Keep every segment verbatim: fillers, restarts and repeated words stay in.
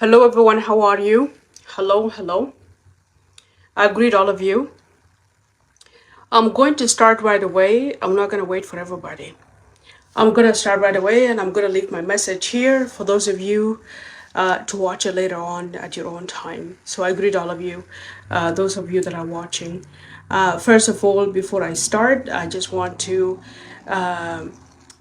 Hello, everyone. How are you? Hello, hello. I greet all of you. I'm going to start right away. I'm not gonna wait for everybody. I'm gonna start right away, and I'm gonna leave my message here for those of you, uh, to watch it later on at your own time. So I greet all of you, uh, those of you that are watching. Uh, first of all, before I start, I just want to, um,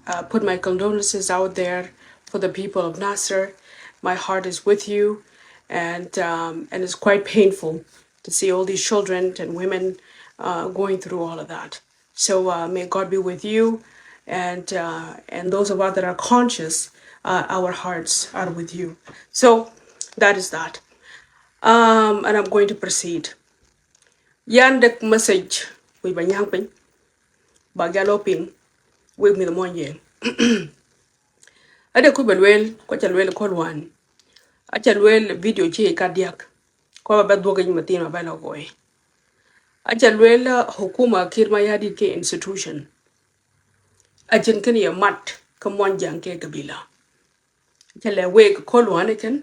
uh, put my condolences out there for the people of Nasir. My heart is with you, and, um, and it's quite painful to see all these children and women, uh, going through all of that. So, uh, may God be with you, and, uh, and those of us that are conscious, uh, our hearts are with you. So that is that. Um, and I'm going to proceed. Yan dek message wi̱i̱ ba nyaŋ piny ba gɛl ɔ piŋ wi̱i̱ mi̱th muɔ̱nyɛ. Ade kui̱ ba luel, kua ca luel kɔl wan. A ca luel video ci ka diak. Kua ba bɛ dhuɔk i̱ mathin ba bɛ lɔ gɔɔy. A ca luel, uh, hukuma Kiir Mayardit kɛ institution. A cin kɛn yɛ mat kä muɔnyɛ kɛ kabila. A ca lɛ wek kɔl wan i̱ kɛn.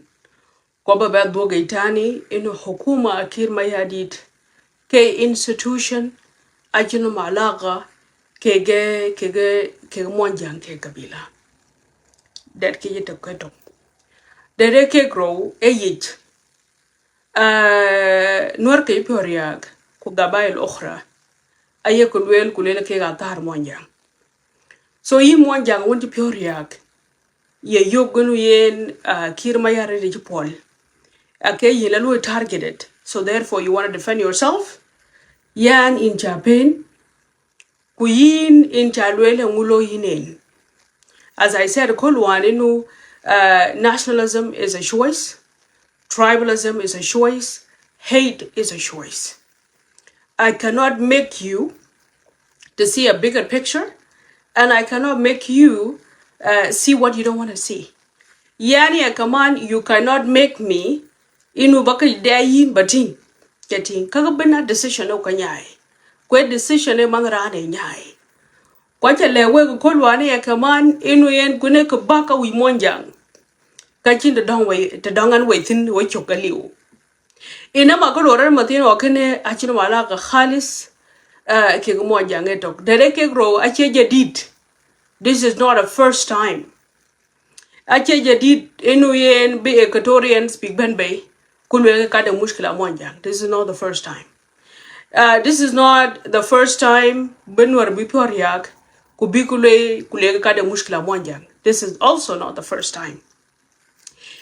Kua ba bɛ dhuɔk i̱ tani in hukuma Kiir Mayardit kɛ institution a cin ma alaka kɛ kɛ kɛ kɛ muɔnyɛ kɛ kabila. Det kɛ yɛ tɔk kɛ tɔk. Det kɛ grow ɛ yic. Uh, Nuɔr kɛ Piɔriak ku gabail ukhra. Aye ku luel ku luel kɛ ga thar muɔnyɛ. So yi muɔnyɛ wun ci Piɔriak. Yɛ yop gunu yen, uh, Kiir Mayardit ci puɔl. Ake yin la luɔy targeted. So therefore you wanna defend yourself. Yan in ca pen. Ku yin in ca luel ɛ ŋu lo yin en. As I said, kɔl wan inu, uh, nationalism is a choice, tribalism is a choice, hate is a choice. I cannot make you to see a bigger picture, and I cannot make you, uh, see what you don't wanna see. Yani ɛ kaman, you cannot make me inu ba kä dee yin ba ti̱ŋ. Kɛ ti̱ŋ kä kä ben a decision ɛ kua nyay. Kuɛ decision ɛ man ran ɛ nyay. Kua ca lɛ wek kɔl wan ɛ kaman inu yɛn kunɛ kɛ bak a wi̱i̱ muɔnyɛ. Kä cin te dɔŋ wɛ te dɔŋ an wɛ thi̱n wɛ cok kɛ liw. Inama kä luɔrɛ mathin ɔ kɛn a cin ma alaka khalis, uh, kɛ muɔnyɛ ɛ tɔk. Dee kɛ grow a cɛ jadid. This is not a first time. A cɛ jadid inu yɛn bi Equatorians big ben bay ku luel kɛ kat ɛ mushkila muɔnyɛ. This is not the first time. Uh, this is not the first time bi Nuɔr bi Piɔriak ku bi ku luel ku luel kɛ kat ɛ mushkila muɔnyɛ. This is also not the first time.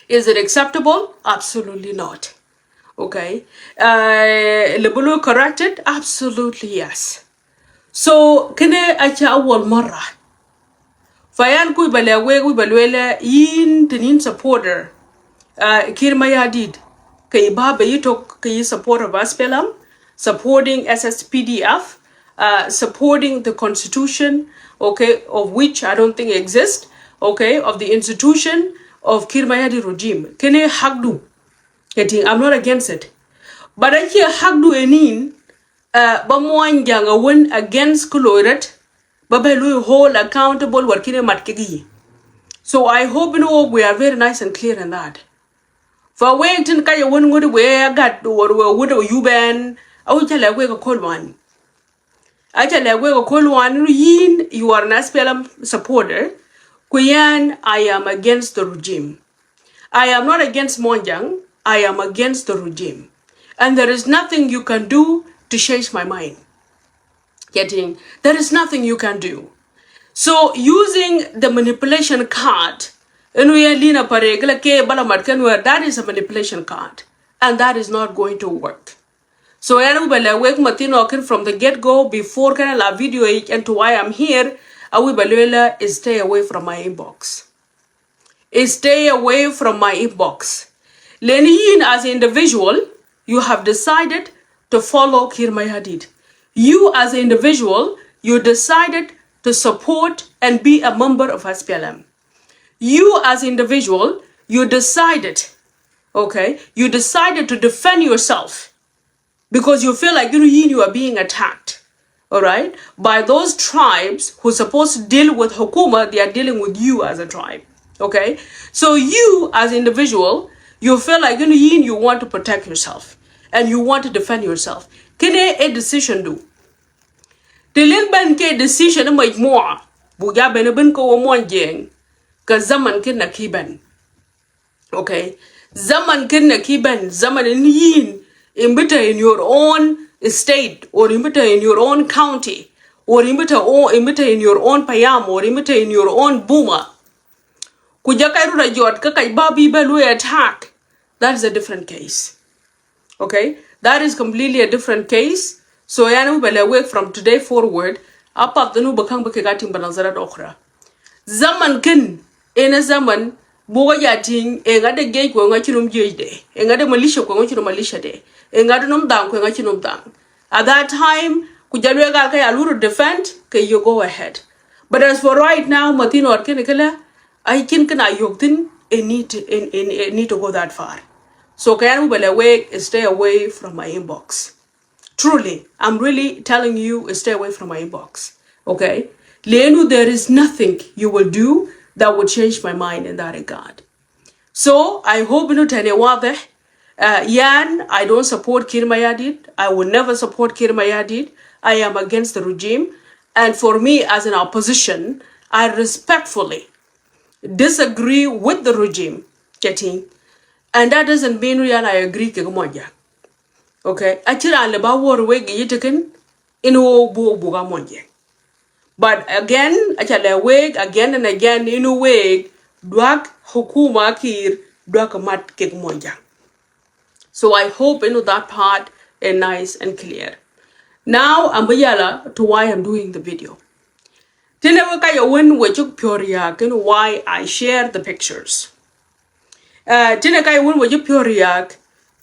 Is it acceptable? Absolutely not. Okay. Uh, lɛ bi lu corrected? Absolutely yes. So kɛnɛ a ca awal mara. Fa yan kui̱ ba lɛ wek wi̱i̱ ba luel ɛ yin te nin supporter, uh, Kiir Mayardit. Kɛ yi ba bɛ yi tok kɛ yi support of S P L M, supporting S S P D F, uh, supporting the constitution, okay, of which I don't think exist, okay, of the institution of Kiir Mayardit regime. Kɛnɛ hakdu. Kɛ ti̱ŋ, I'm not against it. But a ciɛ hakdu ɛ nin, uh, ba muɔnyɛ a win against kä loiret, ba bɛ lu hold accountable wɛr kɛnɛ mat kɛ gi. So I hope in hope we are very nice and clear in that. Fa wek tin ka yɛ win ŋut wee a gat wɛr wee wut a yubɛn a wi̱c ca lɛ wek a kɔl wan. A ca lɛ wek a kɔl wan inu yin, you are an S P L M supporter. Ku yan, I am against the regime. I am not against muɔnyɛ, I am against the regime. And there is nothing you can do to change my mind. Getting, there is nothing you can do. So using the manipulation card, inu yɛ lina pare gila kɛ bala mat kɛ Nuɛr, that is a manipulation card. And that is not going to work. So yan wi̱i̱ ba lɛ wek mathin ɔ kɛn from the get go, before kɛn la video i̱ and to why I'm here, a wi̱i̱ ba luel ɛ stay away from my inbox. Stay away from my inbox. Leni yin as an individual, you have decided to follow Kiir Mayardit. You as an individual, you decided to support and be a member of S P L M. You as an individual, you decided, okay, you decided to defend yourself. Because you feel like, you know, you, you are being attacked, all right, by those tribes who supposed to deal with hukuma, they are dealing with you as a tribe, okay? So you, as an individual, You feel like, you know, you, you want to protect yourself and you want to defend yourself. Kɛn ɛ decision du. Ti lin ben kɛ decision mɛ mɔ bu ja ben ben kɛ wä muɔn jɛŋ. Kɛ zaman kɛn na ki ben. Okay. Zaman kɛn na ki ben, zaman in yin in bi te in your own state, or in bi te in your own county, or in bi te o-, in bi te in your own payam, or in bi te in your own boma. Ku ja kaj rura jɔt kä kaj ba bi bɛ lu attack. That is a different case. Okay, that is completely a different case. So yani, wä bɛ lɛ wek from today forward. Apath ni wä bɛ kaŋ bɛ kɛ ka tim bɛ nazarat okra. Zaman kɛn, in a zaman, bukɛ ja tiŋ, in a de gej kɛ ŋa ci nom gej de, in a de militia kɛ ŋa ci nom militia de, in a de nom daŋ kɛ ŋa ci nom daŋ. At that time, ku ja luɛ gal kɛ ya luru defend, kɛ you go ahead. But as for right now, mathin or kɛn kɛ lɛ, I think kɛn a yok thin, it need, it, it, it need to go that far. So kɛ yani wä bɛ lɛ wek, stay away from my inbox. Truly, I'm really telling you, stay away from my inbox. Okay? Lenu, there is nothing you will do that would change my mind in that regard. So I hope inu tɛn ɛ wadih. Uh, yan, I don't support Kiir Mayardit. I will never support Kiir Mayardit. I am against the regime. And for me, as an opposition, I respectfully disagree with the regime. Getting, and that doesn't mean yan I agree kɛ kɛ mɔja. Okay, a ci ran lɛ ba wor wek yi tekin in wo bu bu ka mɔje. But again, a ca lɛ wek again and again, in wek duak hukuma Kiir, duak mat kɛ mɔja. So I hope, you know, that part is nice and clear. Now, I'm yala to why I'm doing the video. Tine wä kayɛ wän wä cuk piɔr ya kɛn why I share the pictures. Uh, tine kayɛ wän wä cuk piɔr ya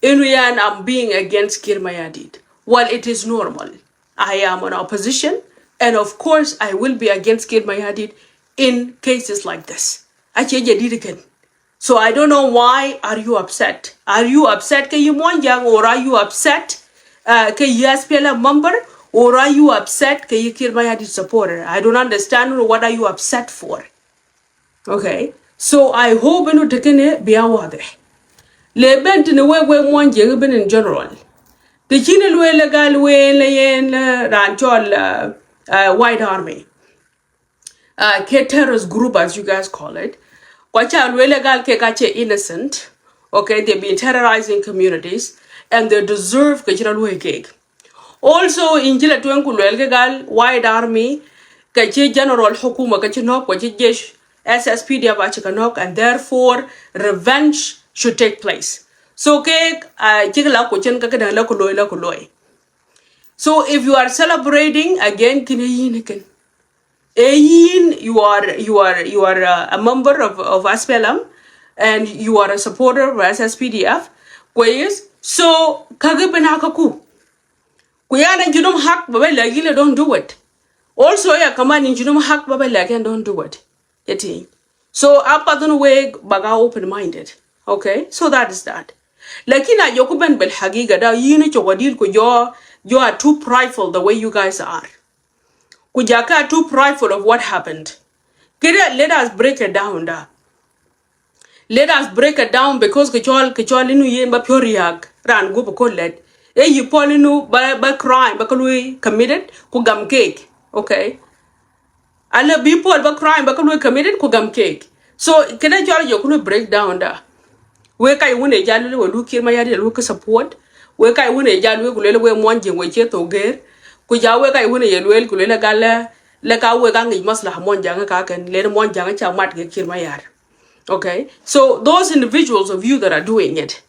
kɛn yan I'm being against Kiir Mayardit. Well, it is normal. I am an opposition, and of course I will be against Kiir Mayardit in cases like this. Ace jɛ dit kɛn. So I don't know, why are you upset? Are you upset kɛ yi Muɔnyjäŋ, or are you upset, uh, kɛ yi S P L M member, or are you upset kɛ yi Kiir Mayardit supporter? I don't understand, what are you upset for? Okay. So I hope inu tekene bia wadih. Le ben tini wek wek Muɔnyjäŋ ben in general. Te cini luel gal wen le yen le ran cɔl, uh, uh, White Army. Uh, kɛ terrorist group, as you guys call it. Kua ca luel gal kɛ ka cɛ innocent. Okay, they've been terrorizing communities and they deserve kɛ ci rɔ luɔi kek. Also, in ci la tueŋ ku luel kɛ gal White Army, kɛ ci general hukuma kɛ ci nɔk, kua ci jesh S S P D F a ci kɛ nɔk, and therefore revenge should take place. So kek, uh, ci la ku cin kɛ kɛ daŋ la ku luɔi, la ku luɔi. So if you are celebrating, again, kini yin kɛn. Ɛ yin, you are, you are, you are, uh, a member of, of S P L M, and you are a supporter of S S P D F. Kwes, so kagi bina kaku. Kuyana junum hak baba lagi le, don't do it. Also, ya kaman in junum hak baba lagi and don't do it. Yeti. So apa dun wek baga open minded. Okay, so that is that. Lakin a joku ben bel hagiga da yini choko dil ku jo, you are too prideful the way you guys are. Ku jaka too prideful of what happened. Kida, let us break it down da. Let us break it down because kɛ cɔl, kɛ cɔl inu yen ba pior yak ran gup ko let. E yi pɔl inu ba, ba crime ba ka lui committed ku gam kek. Okay. Ala bi pɔl ba crime ba ka lui committed ku gam kek. So kida cɔl jo ku lui break down da. Wek kac wun ɛ jal wek wä lu Kiir Mayardit wek kä support. Wek kac wun ɛ jal wek ku lel wek Muɔnyjäŋ wek cie thok ger. Ku ja wek kac wun ɛ luel ku lel gal lɛ, lɛ ka wek a ŋic maslaha Muɔnyjäŋ ka kɛn, lel Muɔnyjäŋ ca mat kɛ Kiir Mayardit. Okay? So those individuals of you that are doing it,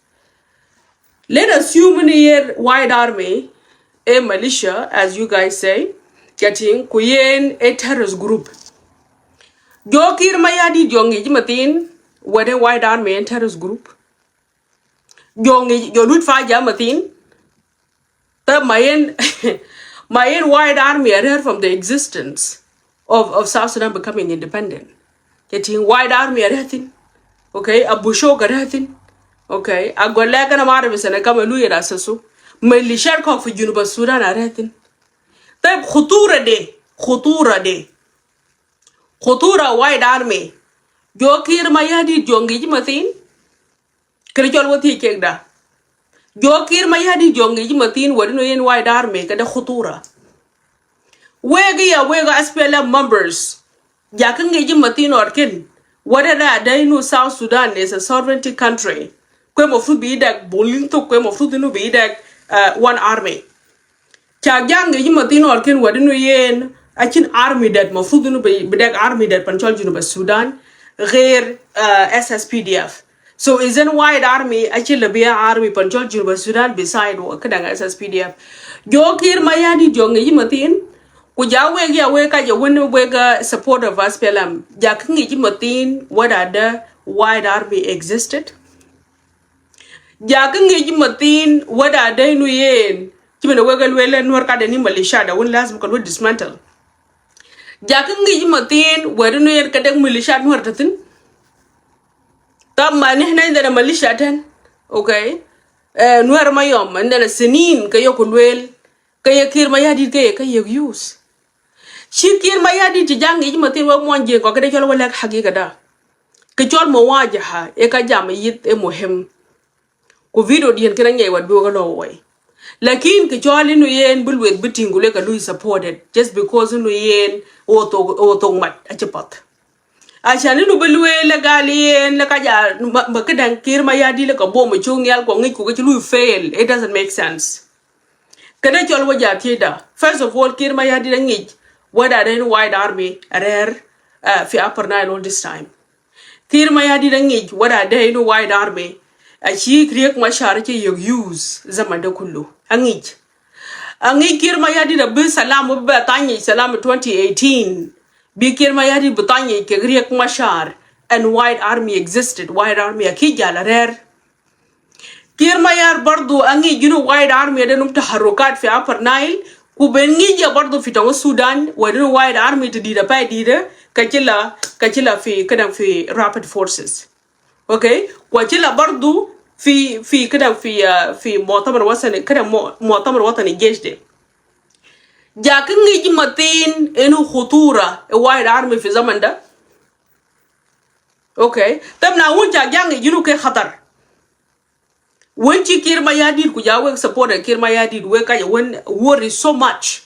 let us assume ni yɛ White Army, a militia, as you guys say, getting, ku yen a terrorist group. Jɔ Kiir Mayardit jɔ ŋic mathin whether White Army a terrorist group. Jɔ ŋic, jɔ lut fa jam mathin. Tä ma yen, ma yen White Army a rɛr from the existence of, of South Sudan becoming independent. Getting White Army a rɛr thin. Okay, a Bushok a rɛr thin. Okay, a gɔlɛ kana ma rɛbi sɛnɛ kama lu yɛ da sɛsu. Militia kɔk fi Junub Sudan a rɛr thin. Tä khutura de, khutura de. Khutura White Army. Jɔ Kiir Mayardit jɔ ŋic mathin. Kɛn cɔl wä thiec kek da. Jɔɔk Kiir Mayardit jɔɔk ŋi̱i̱c ji̱ mathin wä di nɔ yɛn White Army kɛ dee khutura. Wek i̱ ya wek a S P L M members. Jakä ŋi̱i̱c ji̱ mathin ɔt kɛn. Wä dee dee a dee inu South Sudan is a sovereignty country. Kuɛ mafrut bi dek bol in thok kuɛ mafrut inu bi dek, uh, one army. Ca jaŋ ŋi̱i̱c ji̱ mathin ɔt kɛn wä di nɔ yɛn a cin army det mafrut inu bi, bi dek army det pan cɔl Junub Sudan. Gher, uh, S S P D F. So is in White Army a ci lɛ bi a army pan cɔl Junub Sudan beside wä kä daŋ S S P D F. Jɔɔk Kiir Mayardit jɔɔk ŋi̱i̱c ji̱ mathin. Ku ja wek ya wek ka jɛ wän wek, uh, support of S P L M. Jakä ŋi̱i̱c ji̱ mathin wä da dee White Army existed. Jakä ŋi̱i̱c ji̱ mathin wä da dee inu yɛn. Ci ben wek a luel ɛ Nuɛr ka dee ni militia da wän lazim kɛ luel dismantle. Jakä ŋi̱i̱c ji̱ mathin wä di nɔ yɛn kɛ dek militia Nuɛr te thin. Tap ma ni nɛy dee militia tɛn. Okay. Eh, Nuɛr Mayom, and then a sinin kɛ yɛ ku luel. Kɛ yɛ Kiir Mayardit kɛ yɛ kɛ yɛ use. Ci Kiir Mayardit ci jaŋ ŋi̱i̱c mathin wä muɔn jiɛn kɔ kɛ dee cɔl wä lɛk hakika da. Kɛ cɔl mɔ wajaha, ɛ ka jam yith ɛ muhim. Ku video diɛn kɛn a ŋiɛc wat bi wä kä lɔ wä. Lakin kɛ cɔl inu yɛn bi lueth bi ti̱ŋ ku lek a lui supported. Just because inu yɛn wä thok, wä thok mat a ci path. A can inu bi lueel lɛ gal yɛn lɛ ka ja ma, ma kä daŋ Kiir Mayardit lɛ ka buɔm a cuk nhial kɔ ŋi̱i̱c ku kä ci lui fail. It doesn't make sense. Kɛ dee cɔl wä ja thiec da. First of all, Kiir Mayardit a ŋi̱i̱c wä da dee in White Army a rɛr, uh, fi Upper Nile all this time. Kiir Mayardit a ŋi̱i̱c wä da dee in White Army a ci Riek Machar ci yök use zaman de kullu. A ŋi̱i̱c. A ŋi̱i̱c Kiir Mayardit a bi salam wä bi bɛ thany i̱ salam twenty eighteen. Bi Kiir Mayardit bi thany i̱ kɛ Riek Machar and White Army existed. White Army a ki jal a rɛr. Kiir Mayar bardu a ŋi̱i̱c ji̱n White Army a dee num taharukat fi Upper Nile, ku ben ŋi̱i̱c ya bardu fi South Sudan, wä di num White Army ti di̱i̱t a pay di̱i̱t, ka ci la, ka ci la fi, kadaŋ fi Rapid Forces. Okay? Ku a ci la bardu fi, fi, kadaŋ fi, uh, fi mu'tamar watani, kadaŋ mu-, mu'tamar watani jesh de. Jakä ŋi̱i̱c mathin inu khutura, ɛ White Army fi zaman da. Okay. Tab na wun ca jaŋ ŋi̱i̱c ji̱n kɛ khatar. Wun ci Kiir Mayardit ku ja wek support Kiir Mayardit wek ka ja wun worry so much.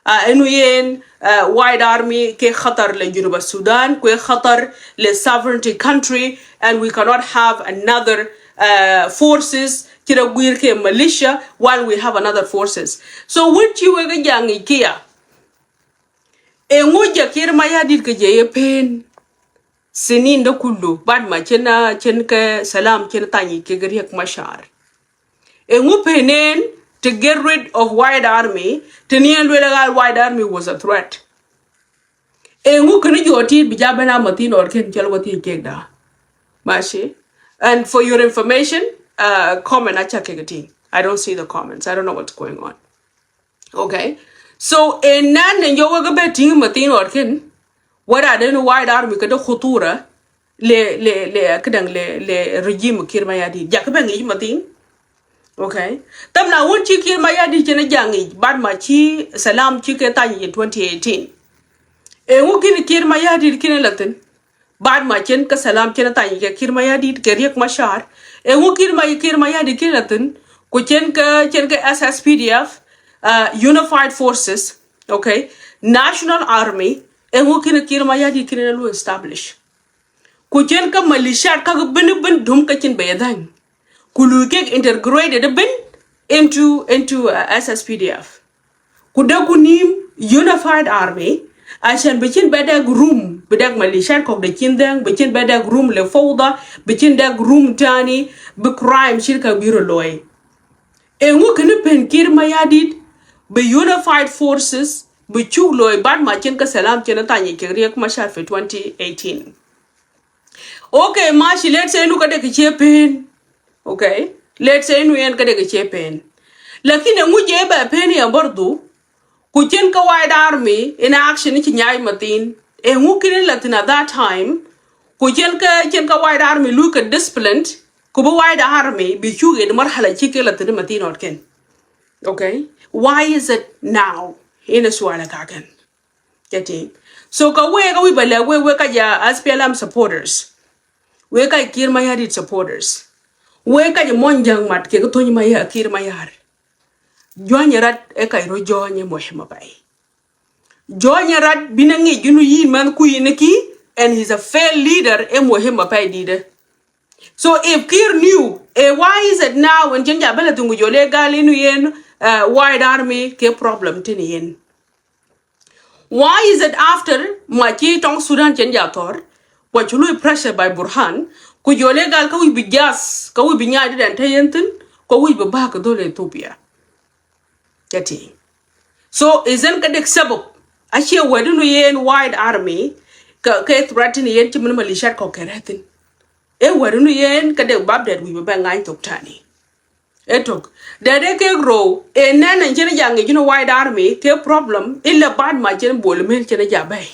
Uh, inu yɛn, uh, White Army kɛ khatar le Junub Sudan, kɛ khatar le sovereignty country, and we cannot have another, uh, forces, ci rɛ guir kɛ militia, while we have another forces. So wun ci wek jaŋ ŋi̱i̱c kia. Ɛŋu jɛ Kiir Mayardit kɛ jɛ yɛ pen. Sinin de kullu, bad ma cin, ah, cin kɛ salam cin thany kɛ Riek Machar. Ɛŋu penen to get rid of White Army, ti ni ɛn luel gal White Army was a threat. Ɛŋu kɛn jɔ ti bi ja ben a mathin or kɛn cɛl wä thi kek da. Mashi. And for your information, uh, comment a ca kek ti. I don't see the comments. I don't know what's going on. Okay. So, ɛn nan ni jɔ wä kɛ bɛ tiŋ mathin or kɛn, wä da den White Army kɛ de khutura le, le, le, kɛ dang le, le regime Kiir Mayardit. Jakä bɛ ŋi̱i̱c mathin. Okay. Tab na wun ci Kiir Mayardit cin jaŋ ŋi̱i̱c, bad ma ci salam ci kɛ thany in twenty eighteen. Ɛŋu kin Kiir Mayardit kin la thin. Bad ma cin kɛ salam cin thany kɛ Kiir Mayardit kɛ Riek Machar. Ɛŋu Kiir May-, Kiir Mayardit kin la thin. Ku cin kɛ, cin kɛ S S P D F, uh, Unified Forces, okay, National Army. Ɛŋu kin Kiir Mayardit kin la lu establish. Ku cin kä militia kä bin bin dum kä cin bɛ dhany. Ku lu kek integrated bin into, into, uh, S S P D F. Ku dee ku ni̱i̱m unified army, ashan bi cin bɛ dek room, bi dek militia kɔk de cin dhɛŋ, bi cin bɛ dek room le fawda, bi cin dek room tani, bi crime cir kä bi rɔ loy. Ɛŋu kɛn pen Kiir Mayardit, bi unified forces, bi cuk loy bad ma cin kä salam cin thany kɛ Riek Machar fi twenty eighteen. Okay, mashi, let's say nu kä dek cie pen. Okay? Let's say nu yɛn kä dek cie pen. Lakin ɛŋu jɛ bɛ pen ya bardu, ku cin kä White Army in action ci nyay mathin. Ɛŋu kin la thin at that time, ku cin kä, cin kä White Army lu kɛ disciplined, ku bi White Army bi cuk in marhala ci kɛ la thin mathin ot ken. Okay? Why is it now? In a suala ka ken. Getting. So ka wek a wi̱i̱ ba lɛ wek, wek ka ja S P L M supporters. Wek ka Kiir Mayardit supporters. Wee kac muɔ̱ny jäŋ mat kɛ kä Thony Mayar, Kiir Mayar. Juɔ̱ny rat ɛ kac rɔ juɔ̱ny ɛ muhim apɛi. Juɔ̱ny rat bi na ŋic jun yin mɛn kui̱ ni ki, and he's a failed leader ɛ muhim apɛi di̱t ɛ. So if Kiir knew, eh, why is it now when cin ja bä la thing ku jɔl ɛ gal inu yen, uh, White Army kɛ problem tin yen? Why is it after ma ci tɔŋ Sudan cin ja thɔr, kua cu lui pressure by Burhan, ku jɔl ɛ gal ka wi̱c bi jas, ka wi̱c bi nyaai di dɛn te yen thin, ka wi̱c bi bak dhol Ethiopia? Kɛ ti. So isn't ka dek sabab? A cie wɛdu nu yen White Army ka kɛ threaten yen ci min militia kɔ kɛ rɛthin. Ɛ wɛdu nu yen ka dek bab dɛt wi̱c bi bɛ ŋany thok tani. Ɛ tok. Dɛt ɛ kek row, ɛ nɛn ɛn cin ja ŋic jun White Army kɛ problem, ila bad ma cin Bol Mel cin ja bɛy.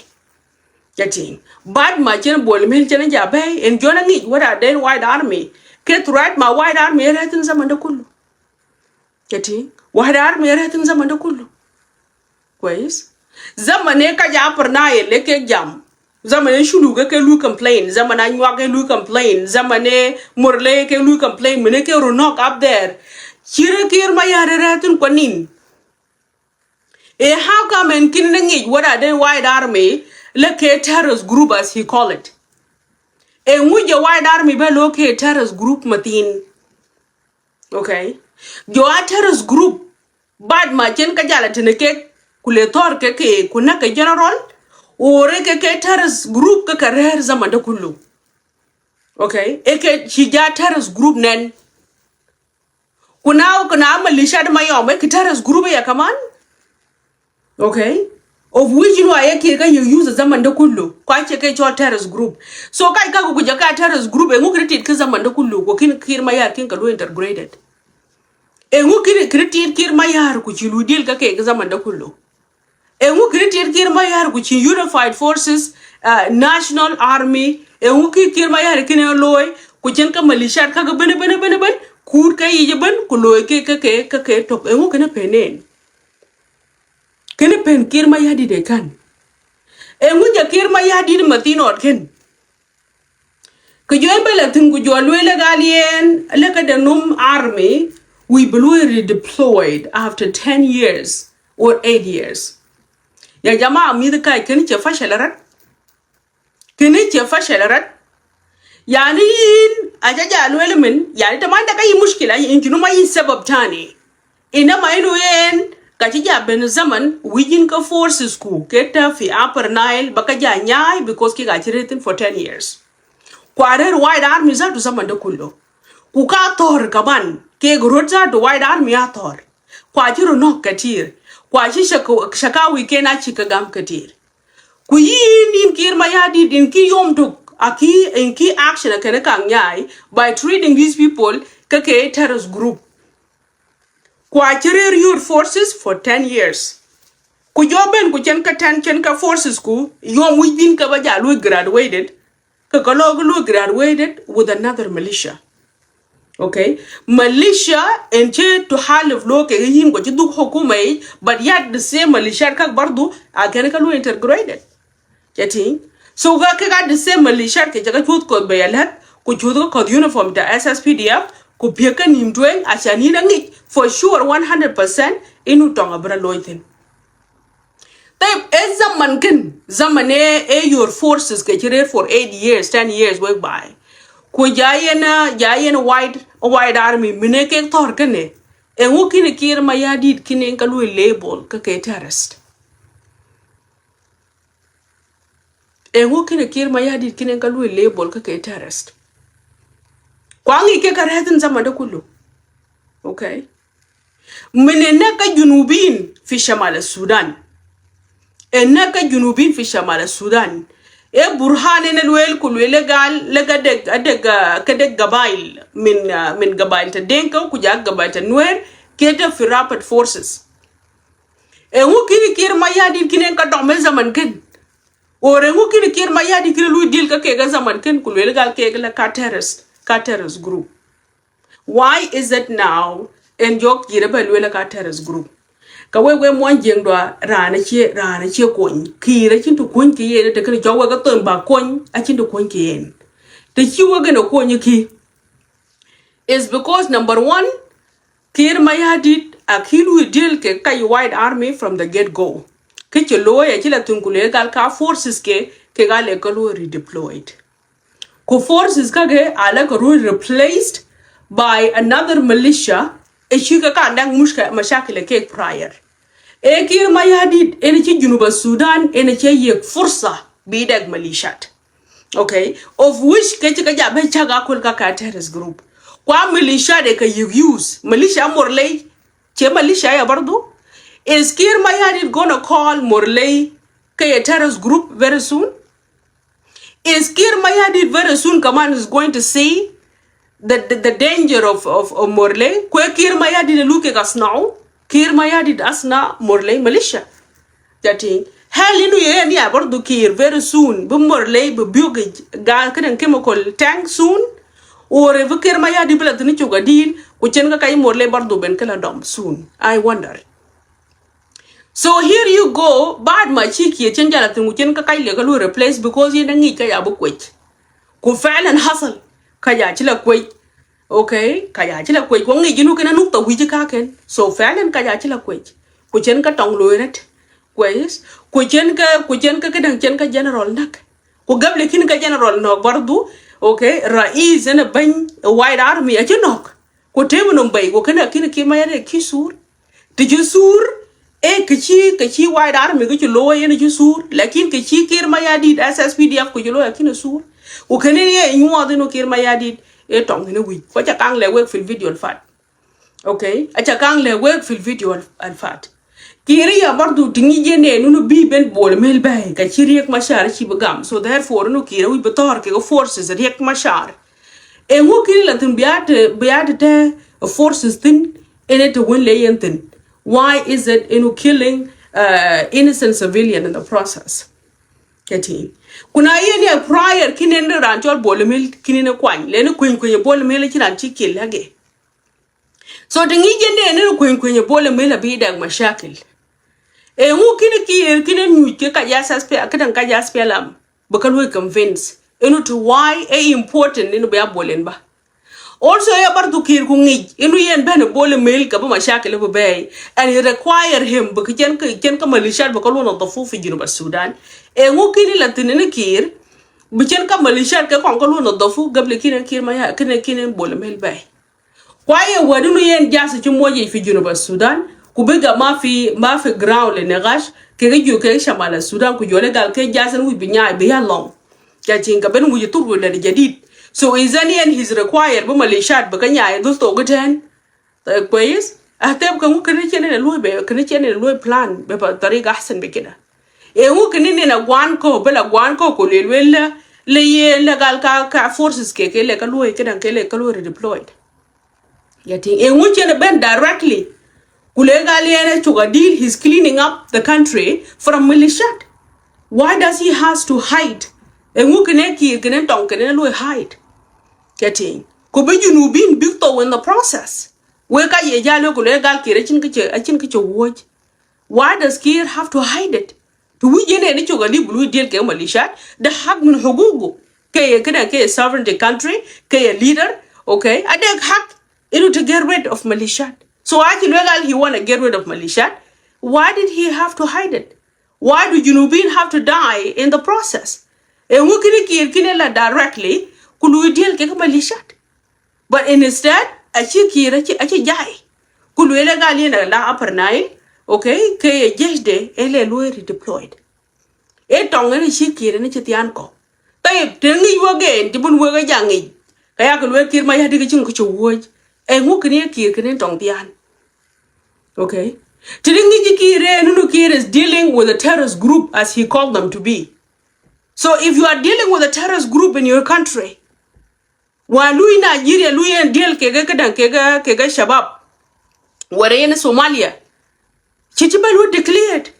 Kɛ ti. Bad ma cin Bol Mel cin ja bɛy, ɛn jɔn a ŋic wɛda den White Army kɛ threat ma White Army ɛ rɛthin zaman de kulu. Kɛ ti, White Army rɛthin zaman de kulu. Kwes. Zaman ɛ ka ja Upper Nile ɛ kɛ jam. Zaman ɛ Shuluk ɛ kɛ lu complain. Zaman ɛ Anyuak ɛ lu complain. Zaman ɛ Murle ɛ kɛ lu complain. Min ɛ kɛ ru nɔk up there. Ci rɛ Kiir Mayar rɛthin kuanin. Ɛ how come ɛn kin ni ŋic wɛda den White Army lɛ kɛ terrorist group as he call it? Ɛ ŋu jɛ White Army bɛ lo kɛ terrorist group mathin? Okay. Jɔ a terrorist group, bad ma cin ka jal a tini kek, ku le thɔr kɛ kɛ, ku nak kɛ general, or ɛ kɛ kɛ terrorist group kɛ kɛ rɛr zaman de kulu. Okay. Ɛ kɛ ci ja terrorist group nɛn. Ku na, ku na militia de Mayom, ɛ kɛ terrorist group ya kaman. Okay. Of which, you know, ayɛ Kiir ka yɛ use zaman de kulu. Kua cɛ kɛ cɔl terrorist group. So ka, ka ku jɛ ka terrorist group, ɛ ŋu kɛ ri tit kɛ zaman de kulu. Ku kin Kiir Mayar kin kɛ lu integrated. Ɛ ŋu kɛ ri, kɛ ri tit Kiir Mayar ku ci lu deal kɛ kɛ zaman de kulu. Ɛ ŋu kɛ ri tit Kiir Mayar ku ci unified forces, uh, national army. Ɛ ŋu kɛ Kiir Mayar kin ɛ loy ku cin kɛ militia ka kɛ ben, ben, ben, ben. Kut kɛ yic ben ku loy kɛ, kɛ, kɛ, kɛ, kɛ tok. Ɛ ŋu kɛ ni penen. Kɛn pen Kiir Mayardit ɛ kan. Ɛ ŋu jɛ Kiir Mayardit mathin ɔt kɛn. Kɛ jɔ̱ɔ̱n bɛ la thi̱n ku jɔ̱ɔ̱n lueel ɛ gal yɛn lɛ kä dee num army wi̱i̱ bi lueel redeployed after ten years or eight years. Ya jama mi̱th kac kɛn cɛ fashal ɛ rat. Kini cɛ fashal rat. Yani yin a ca ja luel min, yani tamanda ka yi mushkila, in junu ma yi sabab tani. Inama inu yen ka ci ja ben zaman wijin ka forces ku ke ta fi Upper Nile ba ka ja nyai because ki ka ci retin for ten years. Kwa rer White Army zatu zaman da kullu. Ku ka thor kaman ke grot zatu White Army a thor. Kwa ci ru nok katir. Kwa ci shaka-, shakawi ke na ci ka gam katir. Ku yin, yin Kiir Mayardit, in ki yom tuk, a ki, in ki action a kɛn kaŋ nyai by treating these people kä kɛ terrorist group. Kua ci rɛr your forces for ten years. Ku jɔ ben ku cɛn kä ten, cɛn kä forces ku yom wi̱c bin kä ba ja luɔc graduated, kä kä lɔ kä luɔc graduated with another militia. Okay. Militia in ci to half lo kɛ yin kɔ ci dhuk hukuma yi, but yet the same militia kak bardu a kɛn kä lo integrated. Cɛ tiŋ. So ka kɛ ka the same militia kɛ cɛ ka cuth kɔth bɛ ya lɛt, ku cuth kɛ kɔth uniform ta S S P D F, ku piek kä nim tueŋ a ca nin a ŋic for sure one hundred percent inu tɔŋ a bra loc thin. Tayib, ɛ zaman kin, zaman ɛ, ɛ your forces kɛ ci rɛr for eight years, ten years wek bai. Ku ja yɛn, ja yɛn White, White Army, minɛ kɛ thɔr kɛnɛ. Ɛ ŋu kini Kiir Mayardit kini ka luɔc label kä kɛ terrorist. Ɛ ŋu kini Kiir Mayardit kini ka luɔc label kä kɛ terrorist. Kua ŋic kɛ ka rɛthin zaman da kullu. Okay. Min ɛ näk kä junubin fi Shamal Sudan. Ɛ näk kä junubin fi Shamal Sudan. Ɛ Burhan ɛn ɛ lueel ku lueel ɛ gal lɛ kä dek, kä dek, ah, kä dek gabail min, ah, min gabail ta Denka ku ja gabail ta Nuer kɛ ta fi rapid forces. Ɛ ŋu kini Kiir Mayardit kini ɛ ka dɔm ɛ zaman kin. Or ɛ ŋu kini Kiir Mayardit kini lui deal kä kɛ kä zaman kin ku lueel ɛ gal kɛ lɛ ka terrorist, ka terrorist group. Why is it now ɛn jɔk ji̱ rɛ bɛ lueel ɛ ka terrorist group? Kä wek wek muɔ̱ny jiɛŋ dɔa raan ɛ cie, raan ɛ cie kony. Kiir ɛ cin ti kony kɛ yɛn ɛ te kini cɔk wek ɛ thon ba kony ɛ cin ti kony kɛ yɛn. Te ci wek ɛn ɛ kony ɛ ki. Is because number one, Kiir Mayardit a kil wi̱i̱ deal kɛ kac White Army from the get go. Kä cɛ lo̱o̱ yɛ ci la thun ku lëë gal ka forces kɛ kɛ gal ɛ kä lo̱o̱ redeployed. Ku forces kä kɛ a la kɛ lo̱o̱ replaced by another militia. Ɛ ci kɛ ka da̱ŋ mushkila mashakil kɛ prior. Ɛ Kiir Mayardit ɛn ci Junub Sudan ɛn cɛ yek fursa bi dɛk militiat. Okay, of which kɛ ci kɛ ja ben cak a kul ka ka terrorist group. Kua militia de kɛ yik use militia Morley. Cɛ militia ya bardu. Is Kiir Mayardit gonna call Morley kɛ a terrorist group very soon? Is Kiir Mayardit very soon kaman is going to see the, the, the danger of, of, of Morley? Kua Kiir Mayardit look at us now. Kiir Mayardit asna Morley militia. Jati. Hell inu yɛ ni a bardu Kiir very soon. Bi Morley bi biugi ga kidan chemical tank soon. Or bi Kiir Mayardit bi la thini cuga deal. Ku cɛn ka kac Morley bardu ben kila dom soon. I wonder. So here you go. Bad ma ci Kiir cɛn jala thini ku cɛn ka kac lɛ ka lu replace because yɛn a ŋic ka ya bi kuec. Ku fɛl ɛn hasal ka ya ci la kuec. Okay, ka ya ci la kuec. Ku ŋic inu kɛn a nuk ta wi̱ci ka kɛn. So fɛl ɛn ka ya ci la kuec. Ku cɛn ka tɔŋ lo̱o̱ rɛt. Kuec. Ku cɛn ka, ku cɛn ka kidan cɛn ka general nak. Ku gab lɛ kin ka general nɔk bardu. Okay, rais ɛn a bany White Army a ci nɔk. Ku tëë mi nɔm bɛy ku kɛn a kin a Kiir Mayardit a ki sur. Ti ci sur ɛ kɛ ci, kɛ ci White Army kɛ ci lo̱o̱ yɛn ci sur. Lakin kɛ ci Kiir Mayardit S S P D F ku ci lo̱o̱ a kin a sur. Ku kɛn a yɛ nyuɔth inu Kiir Mayardit ɛ tɔŋ in a wi̱c. Ku ca kaŋ lɛ wek fil video al fat. Okay, a ca kaŋ lɛ wek fil video al, al fat. Kiir ya bardu ti ŋi̱i̱c yɛn ɛ nunu bi ben Bol Mel bɛy ka ci Riek Machar ci bi gam. So therefore inu Kiir a wi̱c bi thɔr kɛ forces Riek Machar. Ɛ ŋu kin la thun biat, biat te forces thin ɛn ɛ te wen lɛ yɛn thin. Why is it inu killing uh, innocent civilian in the process? Kɛ ti kuna yɛn yɛ prior kin ɛn ran cɔl Bol Mel kin ɛn kuany lɛ ni kueny kueny Bol Mel ci ran ci kill again. So ti ŋi̱i̱c jɛ nɛɛni ni kueny kueny ɛ Bol Mel a bi dɛk mashakil. Ɛ ŋu kin Kiir kin ɛ nyuc kɛ ka jɛ S S P, kɛ daŋ ka jɛ S P L M bi kä luɔ̱c convince inu ti why ɛ important inu bi a Bol in ba. Also ɛ bardu Kiir ku ŋi̱i̱c inu yɛn ben Bol Mel kɛ bi mashakil bi bɛy and it require him bi kɛ cɛn kɛ cɛn kɛ militia bi kä luɔ̱c nadhafu fi Junub Sudan. Ɛ ŋu kin la thin ni Kiir bi cɛn kɛ militia kɛ kɔn kä luɔ̱c nadhafu gabli kin Kiir ma ya kin kin Bol Mel bɛy. Kuayɛ wädunu yɛn jath ci muɔc yic fi Junub Sudan ku bigga ma fi, ma fi ground li nigash kɛ kɛ jiö kɛ shamal Sudan ku jiö lɛ gal kɛ jath in wi̱c bi nyaay bi ya lɔŋ. Kɛ tin kɛ ben wi̱c thur wi̱c lɛ di jadid. So is any and his required bi malishat bi kɛ nyaay dhul thok itɛn. Kwayis a tep kɛ ŋu kɛ ni cɛ ni luɔy bɛ kɛ ni cɛ ni luɔy plan bɛ pa tariga ahsan bi kida. Ɛ ŋu kɛ ni ni na guan kɔ bɛ la guan kɔ ku lel wel la lɛ yɛ lɛ gal ka, ka forces kɛ kɛ lɛ ka luɔy kɛ daŋ kɛ lɛ ka luɔy redeployed. Getting ɛ ŋu cɛn ben directly. Ku lɛ gal yɛn ɛ cuk a deal he's cleaning up the country from militia. Why does he has to hide? Ɛ ŋu kɛ ni Kiir kɛ ni tɔŋ kɛ ni luɔy hide. Getting ku bi Junubin big though in the process. Wek ka yɛ jal wek ku lɛ gal Kiir a cin kɛ cɛ, a cin kɛ cɛ wuɔc. Why does Kiir have to hide it? Ti wi̱c yɛn ɛ ni cok a li bi luɔ̱c deal kɛ malishat. De hak min hugugu kɛ yɛ kɛ kɛ sovereignty country kɛ yɛ leader. Okay, a de hak inu ti get rid of malishat. So a ci luek al he wanna get rid of malishat. Why did he have to hide it? Why do Junubin have to die in the process? Ɛ ŋu kini Kiir kini la directly ku luɔ̱c deal kɛ kɛ malishat. But instead a ci Kiir a ci, a ci jay. Ku luel ɛ gal yɛn a la Upper Nile. Okay, kɛ yɛ jesh de ɛ lɛ luɔ̱c redeployed. Ɛ tɔŋ ɛn a ci Kiir ɛn a ci thian kɔ. Tayib te ŋi̱i̱c wä gɛn ti bun wek ɛ jaŋ ŋi̱i̱c. Kɛ yak luel Kiir ma ya dik a ci ŋu kɛ ci wuɔ̱c. Ɛ ŋu kini ɛ Kiir kini tɔŋ thian. Okay. Ti di ŋi̱i̱c Kiir ɛ nunu Kiir is dealing with a terrorist group as he called them to be. So if you are dealing with a terrorist group in your country, wa lui Nigeria lui ɛn deal kɛ kɛ kɛ daŋ kɛ kɛ kɛ kɛ shabab. Wɛrɛ yɛn Somalia. Ci ci bɛ lu declared.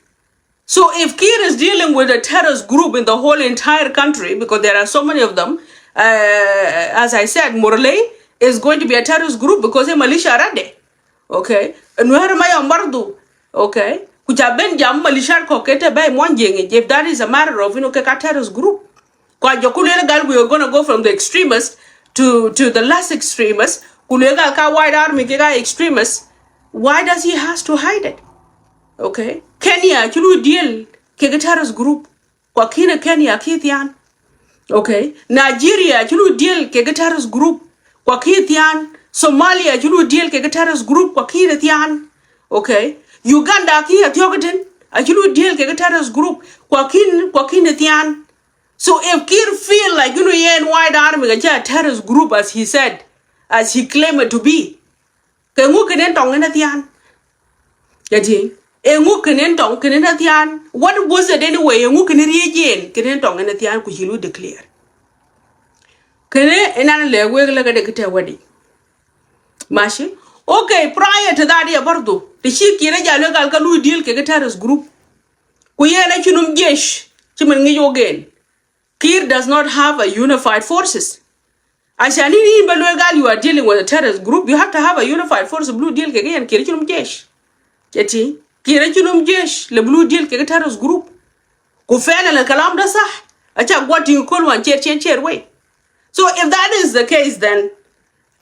So if Kiir is dealing with a terrorist group in the whole entire country, because there are so many of them, uh, as I said, Murle is going to be a terrorist group because ɛ militia rɛdɛ. Okay. Nuer ma yɔm bardu. Okay. Ku ca ben jam malishat kɔ kɛ te bɛy muɔn jeŋic. If that is a matter of, you know, kɛ ka terrorist group. Kua jɛ ku lel gal we are gonna go from the extremists to, to the less extremists. Ku luel gal ka White Army kɛ ka extremist. Why does he has to hide it? Okay. Kenya ci lu deal kɛ kɛ terrorist group. Kua ki̱n ɛ Kenya ki̱ thian. Okay. Nigeria ci lu deal kɛ kɛ terrorist group. Kua ki̱ thian. Somalia ci lu deal kɛ kɛ terrorist group. Kua ki̱ thian. Okay. Uganda ki̱ a thiɔk tin a ci lu deal kɛ kɛ terrorist group. Kua ki̱n, kua ki̱n thian. So if Kiir feel like, you know, yɛn White Army kɛ cɛ terrorist group as he said, as he claimed it to be, kɛ ŋu kɛn in tɔŋ in a thian? Kɛ ti, ɛ ŋu kɛn in tɔŋ kɛn in a thian? What was it anyway? Ɛ ŋu kɛn in riej in kɛn in tɔŋ in a thian ku ci lu declare? Kɛn in an lɛ wek lɛ kɛ dek tɛ wadi. Mashi. Okay, prior to that, ya bardu ti ci Kiir a jal wek gal ka lu deal kɛ kɛ terrorist group. Ku yɛn a ci num jesh ci min ŋic wok in. Kiir does not have a unified forces. Ashan in in ba luel gal you are dealing with a terrorist group, you have to have a unified force bulu deal kɛ kɛ yɛn Kiir ci num jesh. Kɛ ti Kiir ci num jesh le bulu deal kɛ kɛ terrorist group. Ku fɛn la kalam da sah. Acha guatin kol wan cher cher cher way. So if that is the case, then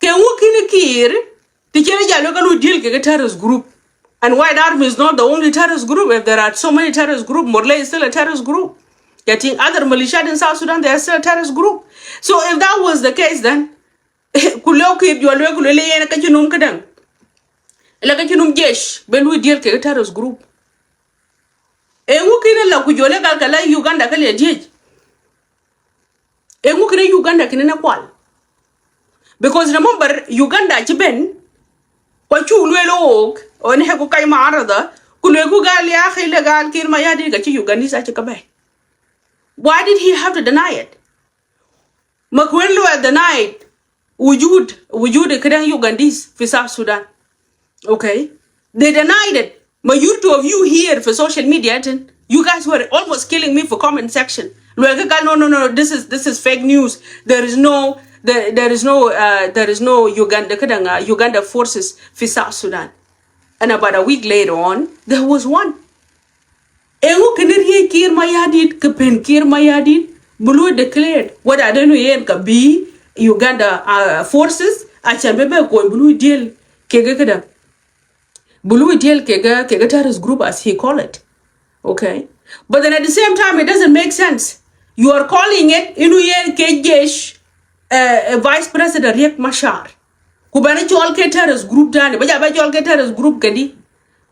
kɛ ŋu ki̱n Kiir ti cɛ jal wek ka lu deal kɛ kɛ terrorist group. And White Army is not the only terrorist group. If there are so many terrorist group, Murle is still a terrorist group. Getting other militia in South Sudan, they are still a terrorist group. So if that was the case, then ku leo Kiir jɔl wek ku lele yɛn ka ci num kädäŋ. Lɛ ka ci num jesh ben lu deal kɛ kɛ terrorist group. Ɛ ŋu ki̱n la ku jɔl wek gal ka la Uganda ka lɛ diej. Ɛ ŋu kɛn Uganda kɛn ni kual? Because remember, Uganda ci ben kua cu luel wok ɔ ni hɛ ku kac ma arada ku luel ku gal ya xi le gal Kiir Mayardit ka ci Ugandese a ci ka bɛ. Why did he have to deny it? Ma kuen luel deny it. Wujud, wujud kɛ dɛŋ Ugandese fi South Sudan. Okay? They denied it. Majority of you here for social media, and you guys were almost killing me for comment section. Luel kɛ gal, no, no, no, no, this is, this is fake news. There is no, there, there is no, uh, there is no Uganda, kɛ dɛŋ, uh, Uganda forces fi South Sudan. And about a week later on, there was one. Ɛ ŋu kɛn riey Kiir Mayardit kɛ pen Kiir Mayardit bi lu declared whether dee nu yɛn ka bi Uganda, uh, forces a can bɛ bɛ kony bi lu deal kɛ kɛ kɛ dɛ. Bi lu deal kɛ kɛ kɛ kɛ terrorist group as he call it. Okay. But then at the same time, it doesn't make sense. You are calling it inu yɛn kɛ jesh, uh, uh, Vice President Riek Machar. Ku bɛ ni cɔl kɛ terrorist group tani. Bɛ ja bɛ cɔl kɛ terrorist group kɛ di.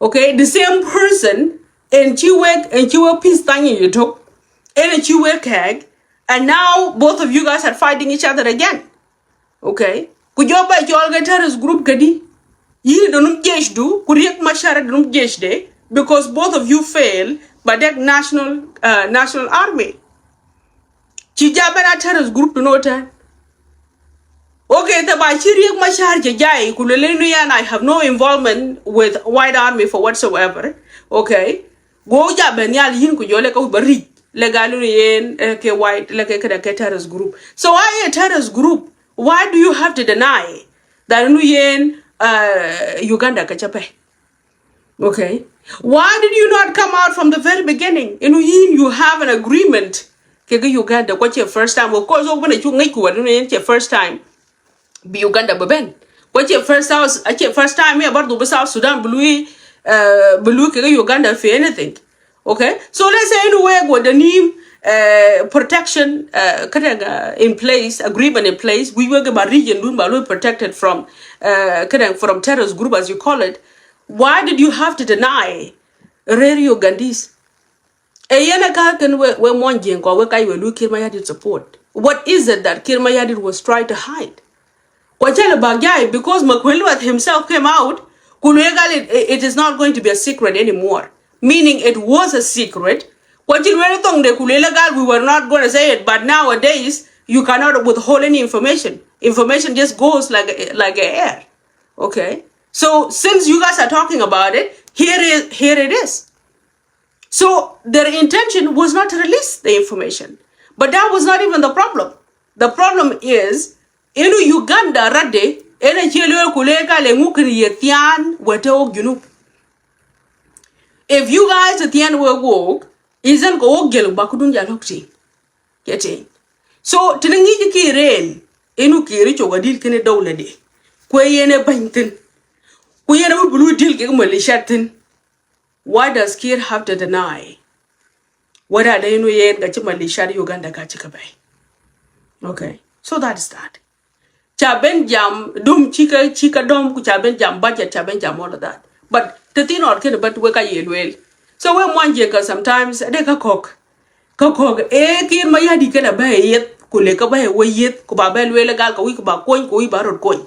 Okay, the same person, ɛn ci wek, ɛn ci wek peace thany yi tok, ɛn ci wek kɛɛk, and now both of you guys are fighting each other again. Okay, ku jɔ bɛ cɔl kɛ terrorist group kɛ di. Yi dee num jesh du, ku Riek Machar dee num jesh de, because both of you fail, but that national, uh, national army. Ci ja ben a terrorist group to no tɛn. Okay, the ba ci Riek Machar cɛ jai ku lele nu yan, I have no involvement with White Army for whatsoever. Okay. Go ja ben yal yin ku jɔ lɛ ka ba ric lɛ gal nu yen, eh, kɛ White lɛ kɛ kɛ kɛ terrorist group. So why a terrorist group? Why do you have to deny that nu yen, uh, Uganda kɛ cɛ pɛ? Okay. Why did you not come out from the very beginning? Inu yin, you have an agreement kɛ kɛ Uganda, kua cɛ first time. Of course, wok bɛn a cu ŋäc ku wɛr inu yin cɛ first time bi Uganda bɛ ben. Kua cɛ first South, a cɛ first time ya bardu bi South Sudan bi lui, uh, bi lui kɛ kɛ Uganda fi anything. Okay. So let's say inu wek wä dee ni, uh, protection, uh, kɛ dɛŋ, uh, in place, agreement in place. Wi̱i̱ wek ba region dun ba lui protected from, uh, kɛ dɛŋ, from terrorist group as you call it. Why did you have to deny rɛr Ugandese? Ɛ yɛn ɛ ka kɛn we, we muɔny Jiɛŋ kɔ we kac we lu Kiir Mayardit support. What is it that Kiir Mayardit was trying to hide? Kua cɛ lɛ bak jai because Makuei Lueth himself came out ku luel gal it, it is not going to be a secret anymore. Meaning it was a secret. Kua ci luel thong de ku luel gal, we were not going to say it, but nowadays you cannot withhold any information. Information just goes like, like a air. Okay. So since you guys are talking about it, here is, here it is. So their intention was not to release the information. But that was not even the problem. The problem is, inu Uganda rade, ina ci luel ku le ka le ŋu kiri ye thian wete wok Junub. If you guys thian wek wok, isn't ko wok jel ba kudun ja lok ti. Getting. So tini ŋi̱i̱c Kiir en, inu Kiir cok adil kini dowla de. Kuɛ yɛn ɛ bäny thi̱n. Ku yɛn ɛ wi̱i̱ bi lu deal kɛ militia thi̱n. Why does Kiir have to deny? Whether they know yɛn ka ci militia Uganda ka ci kɛ bɛy. Okay, so that is that. Ca ben jam dum ci kɛ, ci kɛ dɔm, ku ca ben jam budget, ca ben jam all of that. But te thin ɔt kɛn, but wek a yɛ lueel. So wek muɔny jiɛn ka sometimes ade ka kɔk. Ka kɔk ee Kiir Mayardit kɛn a bɛ yeth, ku le ka bɛ wä yeth, ku ba bɛ lueel gal ka wi̱c ku ba kony, ku wi̱c ba rot kony.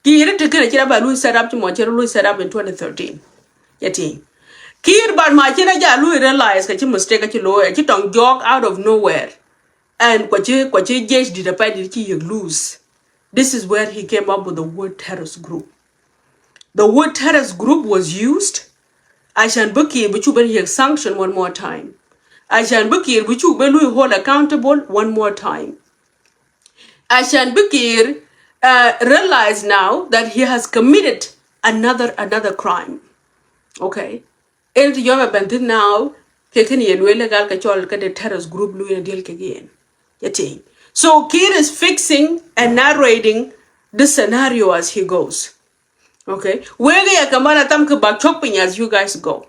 Kiir ti kɛn a ci ra ba lu set up ci mɔ ci ra lu set up in twenty thirteen. Yɛ ti Kiir, but ma ci na ja lu realize ka ci mistake ka ci lo, ci tɔŋ jɔk out of nowhere. And kwa ci, kwa ci jesh dit a pay dit ci yek lose. This is where he came up with the word terrorist group. The word terrorist group was used ashan bi Kiir bi cu ben yek sanction one more time. Ashan bi Kiir bi cu ben lu hold accountable one more time. Ashan bi Kiir uh, realize now that he has committed another, another crime. Okay. Ɛn ti yɔm ɛ bɛn thin now, kɛ kɛn yɛ lueel ɛ gal kɛ cɔl kɛ the terrorist group lu yɛn diɛl kɛ yɛn. Yɛ ti. So Kiir is fixing and narrating the scenario as he goes. Okay. Wek yɛ kɛ mal a tham kɛ bak cɔk piny as you guys go.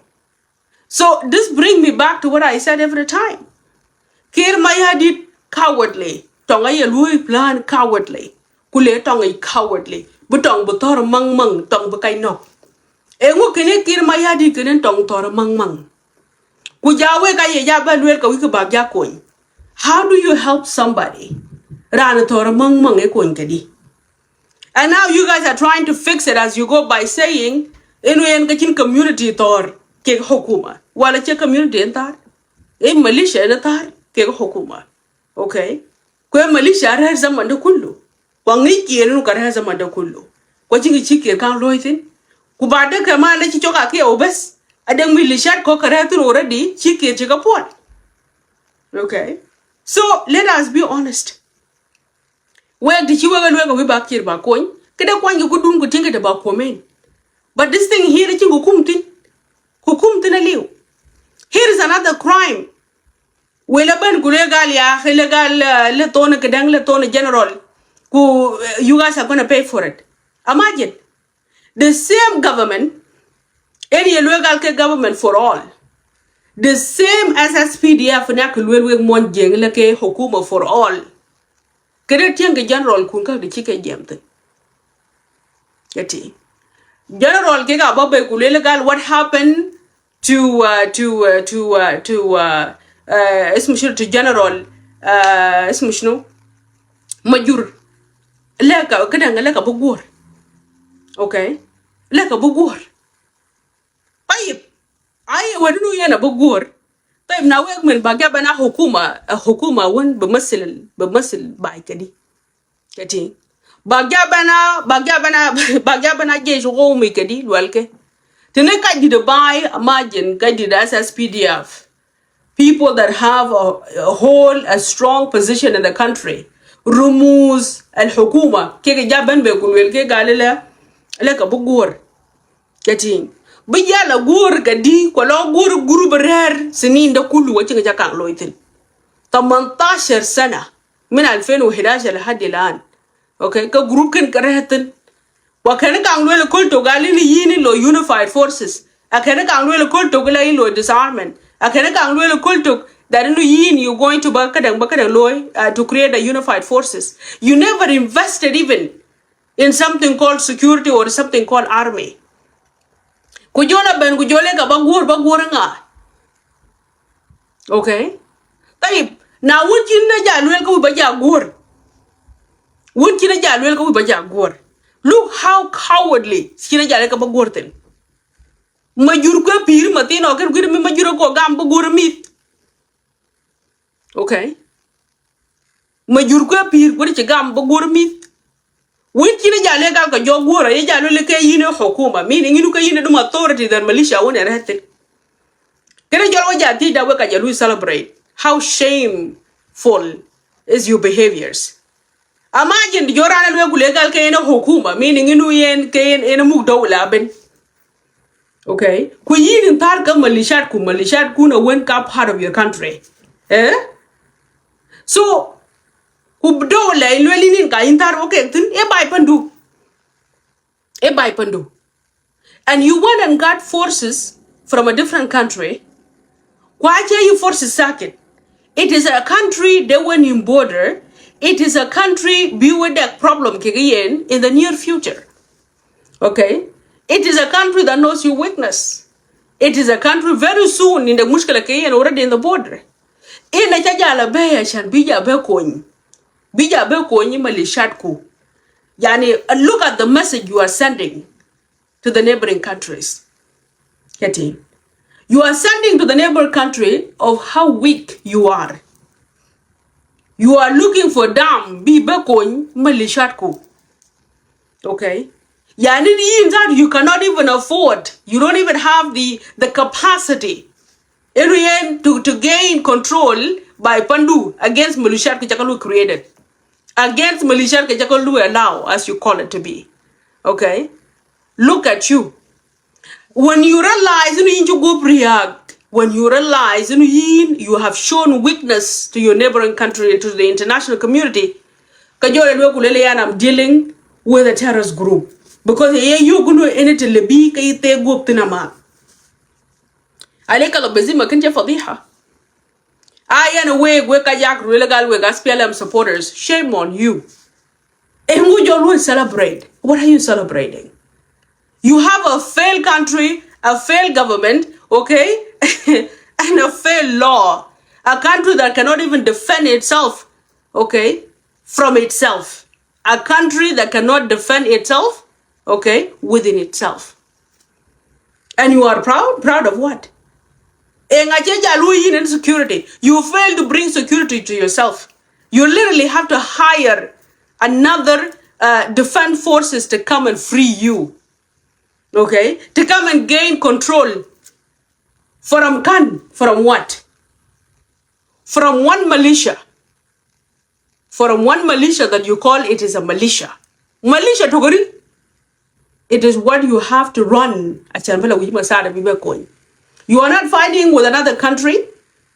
So this bring me back to what I said every time. Kiir Mayardit cowardly. Tɔŋ a yɛ luɔi plan cowardly. Ku le tɔŋ i̱ cowardly. Bi tɔŋ bi thɔr maŋ maŋ, tɔŋ bi kac nɔk. Eŋu kene Kiir Mayardit kene tɔŋ thɔr maŋ maŋ. Ku ja wek a yɛ ja bɛ luel ka wi̱i̱ kɛ bak ja kony. How do you help somebody? Ran thɔr maŋ maŋ e kony kɛ di. And now you guys are trying to fix it as you go by saying, inu yɛn ka cin community thɔr kɛ hukuma. Wala cɛ community in thar. E militia in thar kɛ hukuma. Okay. Kwe militia rɛr zaman de kullu. Kwa ŋic Kiir nu ka rɛr zaman de kullu. Kwa cin ki ci Kiir kan loy thin. Ku ba de kɛ ma le ci cok a kiɛ obes. A de militia ko ka rɛr thin already, ci Kiir ci ka puɔl. Okay. So let us be honest. Wek ti ci wek a luek a wi̱i̱ bak Kiir ba kony. Kede kuany ki kudun ku tiŋ kede ba komen. But this thing here, cin ku kum thin. Ku kum thin a liw. Here is another crime. Wela ben ku le gal ya, le gal, uh, le thon kedang, le thon general. Ku, uh, you guys are gonna pay for it. Imagine. The same government, area luel gal ke government for all. The same S S P D F na ke luel wek mon jeng le ke hukuma for all. Kede tieng ke general kun ka de chike jam thin. Yeti. General ke ga babe ku luel gal what happened to, uh, to, uh, to, uh, to, uh, uh, ismu shinu, to General, uh, ismu shinu, Majur. Leka, kedang leka bugur. Okay. Leka bugur. Tayib. Aye, wadu nu yana bugur. Tayib, na wek men bagya bana hukuma, uh, hukuma wen bemasil, bemasil bai kedi. Keti. Bagya bana, bagya bana, bagya bana jesh qawmi kedi, luel ke. Tene ka jide bai, imagine, ka jide S S P D F. People that have a, a hold a strong position in the country. Rumuz al hukuma, ke ke jaban be kulwel ke galila, le ka bugur. Keti. Bi yala gur kedi, kwa lo gur group rɛr, sinin da kullu wa chinga jakang loitin. Tamantashar sana. Min alfin u hidash lahadi lan. Okay, ka group ken ka rɛthin. Wa kɛn kaŋ luel kul tok gal in yin in lo unified forces. A kɛn kaŋ luel kul tok la in lo disarmament. A kɛn kaŋ luel kul tok that in yin you going to ba kadang ba kadang loy, uh, to create a unified forces. You never invested even in something called security or something called army. Ku jɔl a ben, ku jɔl e ka ba guɔr, ba guɔr ŋa. Okay. Tayib, na wun cin na ja luel ka wi ba ja guɔr. Wun cin na ja luel ka wi ba ja guɔr. Look how cowardly cin na ja luel ka ba guɔr thin. Ma jur kwe pir ma thin o ken kwir mi ma jur ko gam ba guɔr mith. Okay. Ma jur kwe pir kwe ci gam ba guɔr mith. Wun cin a ja le gal ka jɔ guɔr a ye ja le ke yin e hukuma. Meaning inu ke yin e dum authority than militia wun e rɛthin. Kene jɔl wa ja ti da we ka ja lu celebrate. How shameful is your behaviors. Imagine di jɔ ran a le gu le gal ke yin e hukuma. Meaning inu yen ke yin e muk dawla ben. Okay. Ku yin in thar ka malishat ku malishat ku na wen ka part of your country. Eh? So, ku dawla in luel in ka in thar, okay, thin e bai pandu. Ɛ ba̱y pändu. And you went and got forces from a different country. Kuacä yi forces saket. It is a country dee wä ni border. It is a country bi wä dek problem kɛ yɛn in the near future. Okay? It is a country that knows your weakness. It is a country very soon in the mushkila kɛ yɛn already in the border. Inɛ ca jal a bɛ a can bi ja bɛ kony. Bi ja bɛ kony maliciat ku. Yani, uh, look at the message you are sending to the neighboring countries. Getting? You are sending to the neighboring country of how weak you are. You are looking for dam bi bɛ kony maliciat ku. Okay? Yani, in that you cannot even afford. You don't even have the, the capacity. Area to, to gain control by pändu against maliciat kɛ ca kɛ lu created. Against maliciat kɛ ca kɛ lu allow, as you call it to be. Okay? Look at you. When you realize, you know, you go react. When you realize, you know, you, you have shown weakness to your neighboring country and to the international community, kɛ jɔl a luɛ ku lele yan, I'm dealing with a terrorist group. Because ye you gunu in it le bi kɛ ite group tina ma. Ale kala bezima kin ce fadiha. A yan wek, wek ka yak rule gal wek S P L M supporters. Shame on you. And who you always celebrate? What are you celebrating? You have a failed country, a failed government, okay? And a failed law. A country that cannot even defend itself, okay, from itself. A country that cannot defend itself, okay, within itself. And you are proud? Proud of what? Ɛ ŋa cɛ jal wä yin in security. You fail to bring security to yourself. You literally have to hire another, uh, defense forces to come and free you. Okay? To come and gain control. From kan? From what? From one militia. From one militia that you call it is a militia. Militia tokori. It is what you have to run. A can bela wiji masada bi bɛ kony. You are not fighting with another country.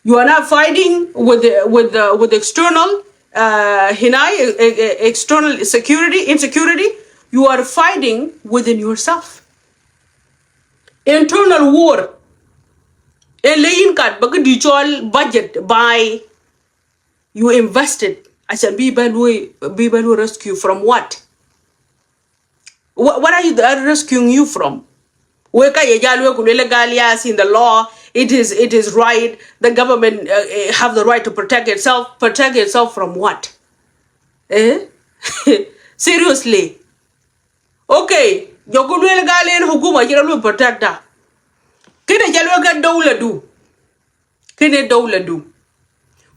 You are not fighting with the, with the, with external, uh, hinai, eh, eh, external security, insecurity. You are fighting within yourself. Internal war. Ɛ le yin kat bä kä di cɔl budget by you invested. A can bi bä luɔi, bi bä luɔi rescue from what? What, what are you, they are rescuing you from? Wek ka ye jal wek ku lele gal, yes, in the law, it is, it is right. The government, uh, eh, have the right to protect itself. Protect itself from what? Eh? Seriously. Okay. Jɔku luel gal in hukuma ci rɔ lu protect da. Kene jal wek ka dawla du. Kene dawla du.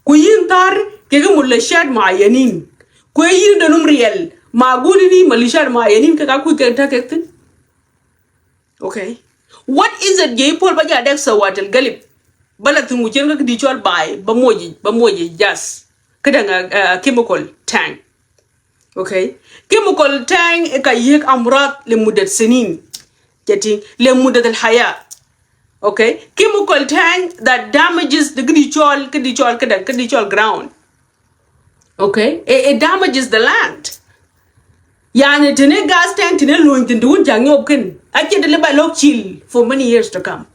Ku yin thar keke militiat ma yenin. Ku yin dönum riɛl ma guni ni militiat ma yenin keka kui̱ kek ta kek thin. Okay. What is it jɛ ipol ba ja dek sawatil galip? Ba la thin ku cien ka kidi cɔl bai ba moji, ba moji jas. Kedang a, a chemical tank. Okay. Chemical tank ɛ ka yiek amrad le mudat sinin. Jeti le mudat al haya. Okay. Chemical tank that damages the kidi cɔl, kidi cɔl, kidi, kidi cɔl ground. Okay. It, it damages the land. Yani tene gas tank tene luny tin duun jang yop kin. Ache de le ba lok chill for many years to come.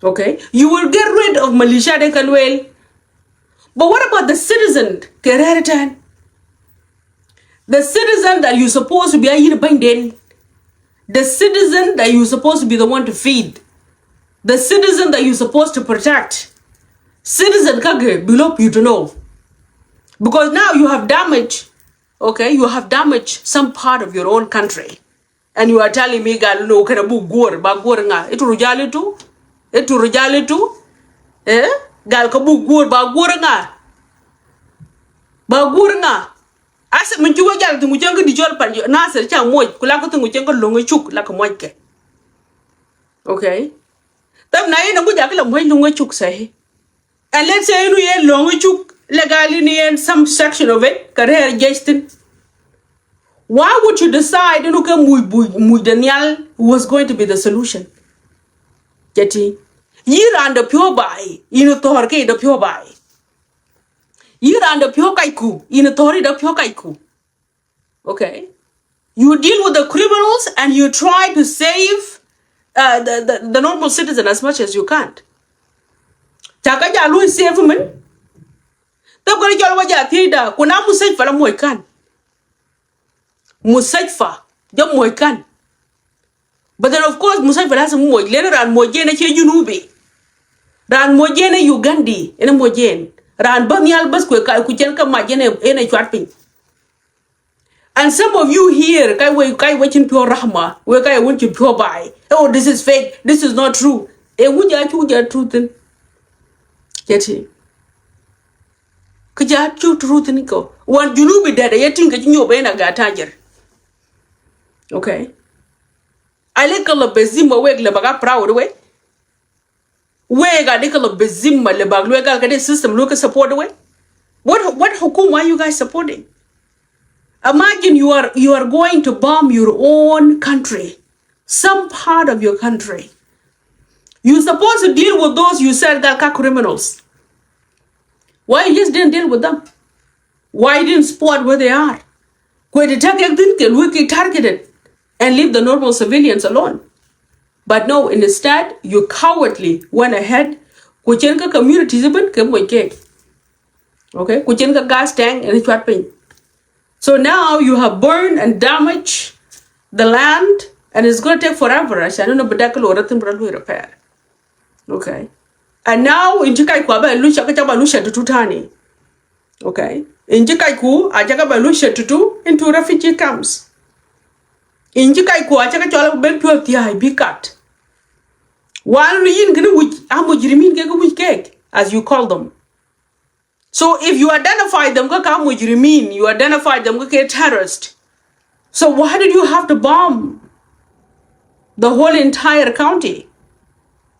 Okay. You will get rid of militia de kalwel. But what about the citizen? Kɛ rɛr tɛn. The citizen that you supposed to be a yin bany den. The citizen that you supposed to be the one to feed. The citizen that you supposed to protect. Citizen kake below you to know. Because now you have damaged, okay, you have damaged some part of your own country. And you are telling me gal no kena bu guor, ba guor nga. Itu rujali tu? Itu rujali tu? Eh? Gal ka bu guor, ba guor nga. Ba guor nga. Asa min chuwa jal tungu chenga di jol pan Nasir cha moj, kula ko tungu chenga longa chuk la ka moj ke. Okay. Tam na yena muja kila moj longa chuk sahi. And let's say inu yen longa chuk, legal inu yen some section of it, career jestin. Why would you decide inu ke muj, muj, muj Daniel was going to be the solution? Jeti. Yi randa pure by, inu thor ke da pure by. Yi randa pure kaiku, inu thori da pure kaiku. Okay. You deal with the criminals and you try to save uh, the, the, the normal citizen as much as you can. Ca kɛ jɛ a luɔ̱c save min. Thop kɛn jɔl wä jɛ a thiecda ku na mustashfa la moc kan. Mustashfa jɛ moc kan. But then of course mustashfa la moc leni raan moc jɛ ni ciɛ Junubi. Raan moc jɛ ni Ugandi ɛn moc jɛ. Raan bä nhial bäth kuɛ ka ku cɛn kä mac jɛ ni cuat piny. And some of you here, kɛ wee, kɛ wee cin pure rahma, wee kɛ wee cin pure bai. Oh, this is fake, this is not true. Ɛ ŋu jɛ cu jɛ truth in. Cɛ ti. Kä jɛ cu truth in kɔ. Wan Junubi dɛdɛ yɛ tin kɛ ci nyop ɛn a gat tajir. Okay. A lɛ kɛ lɛ bɛ zimma wek lɛ bɛ ka proud wek. Wek a dikɛ lɛ bɛ zimma lɛ bak luɛ gal kɛ dee system luɛ kɛ support wek. What, what hukuma are you guys supporting? Imagine you are, you are going to bomb your own country, some part of your country. You supposed to deal with those you said gal ka criminals. Why you just didn't deal with them? Why you didn't spot where they are? Kuɛ ti tekɛ thin kɛ luɛ kɛ targeted and leave the normal civilians alone. But no, instead you cowardly went ahead. Ku cɛn kä communities ibin kɛ moc kɛ. Okay, ku cɛn kä gas tank ɛn cuat piny. So now you have burned and damaged the land and it's gonna take forever. Acan ni bi dak kɛ lor thin bi rɔ luɔc repair. Okay. And now in ci kac kua bɛ luc ca kä ca ba luc ca tutu tani. Okay. In ci kac ku a ca kä ba luc ca tutu into refugee camps. In ci kac ku a ca kä cɔl ben piɔth thia̱a̱c bi kat. Wan lu yin kini wic a mujrimin kɛ kɛ wic kɛk as you call them. So if you identify them kä ka mujrimin, you identify them kä kɛ terrorist. So why did you have to bomb the whole entire county?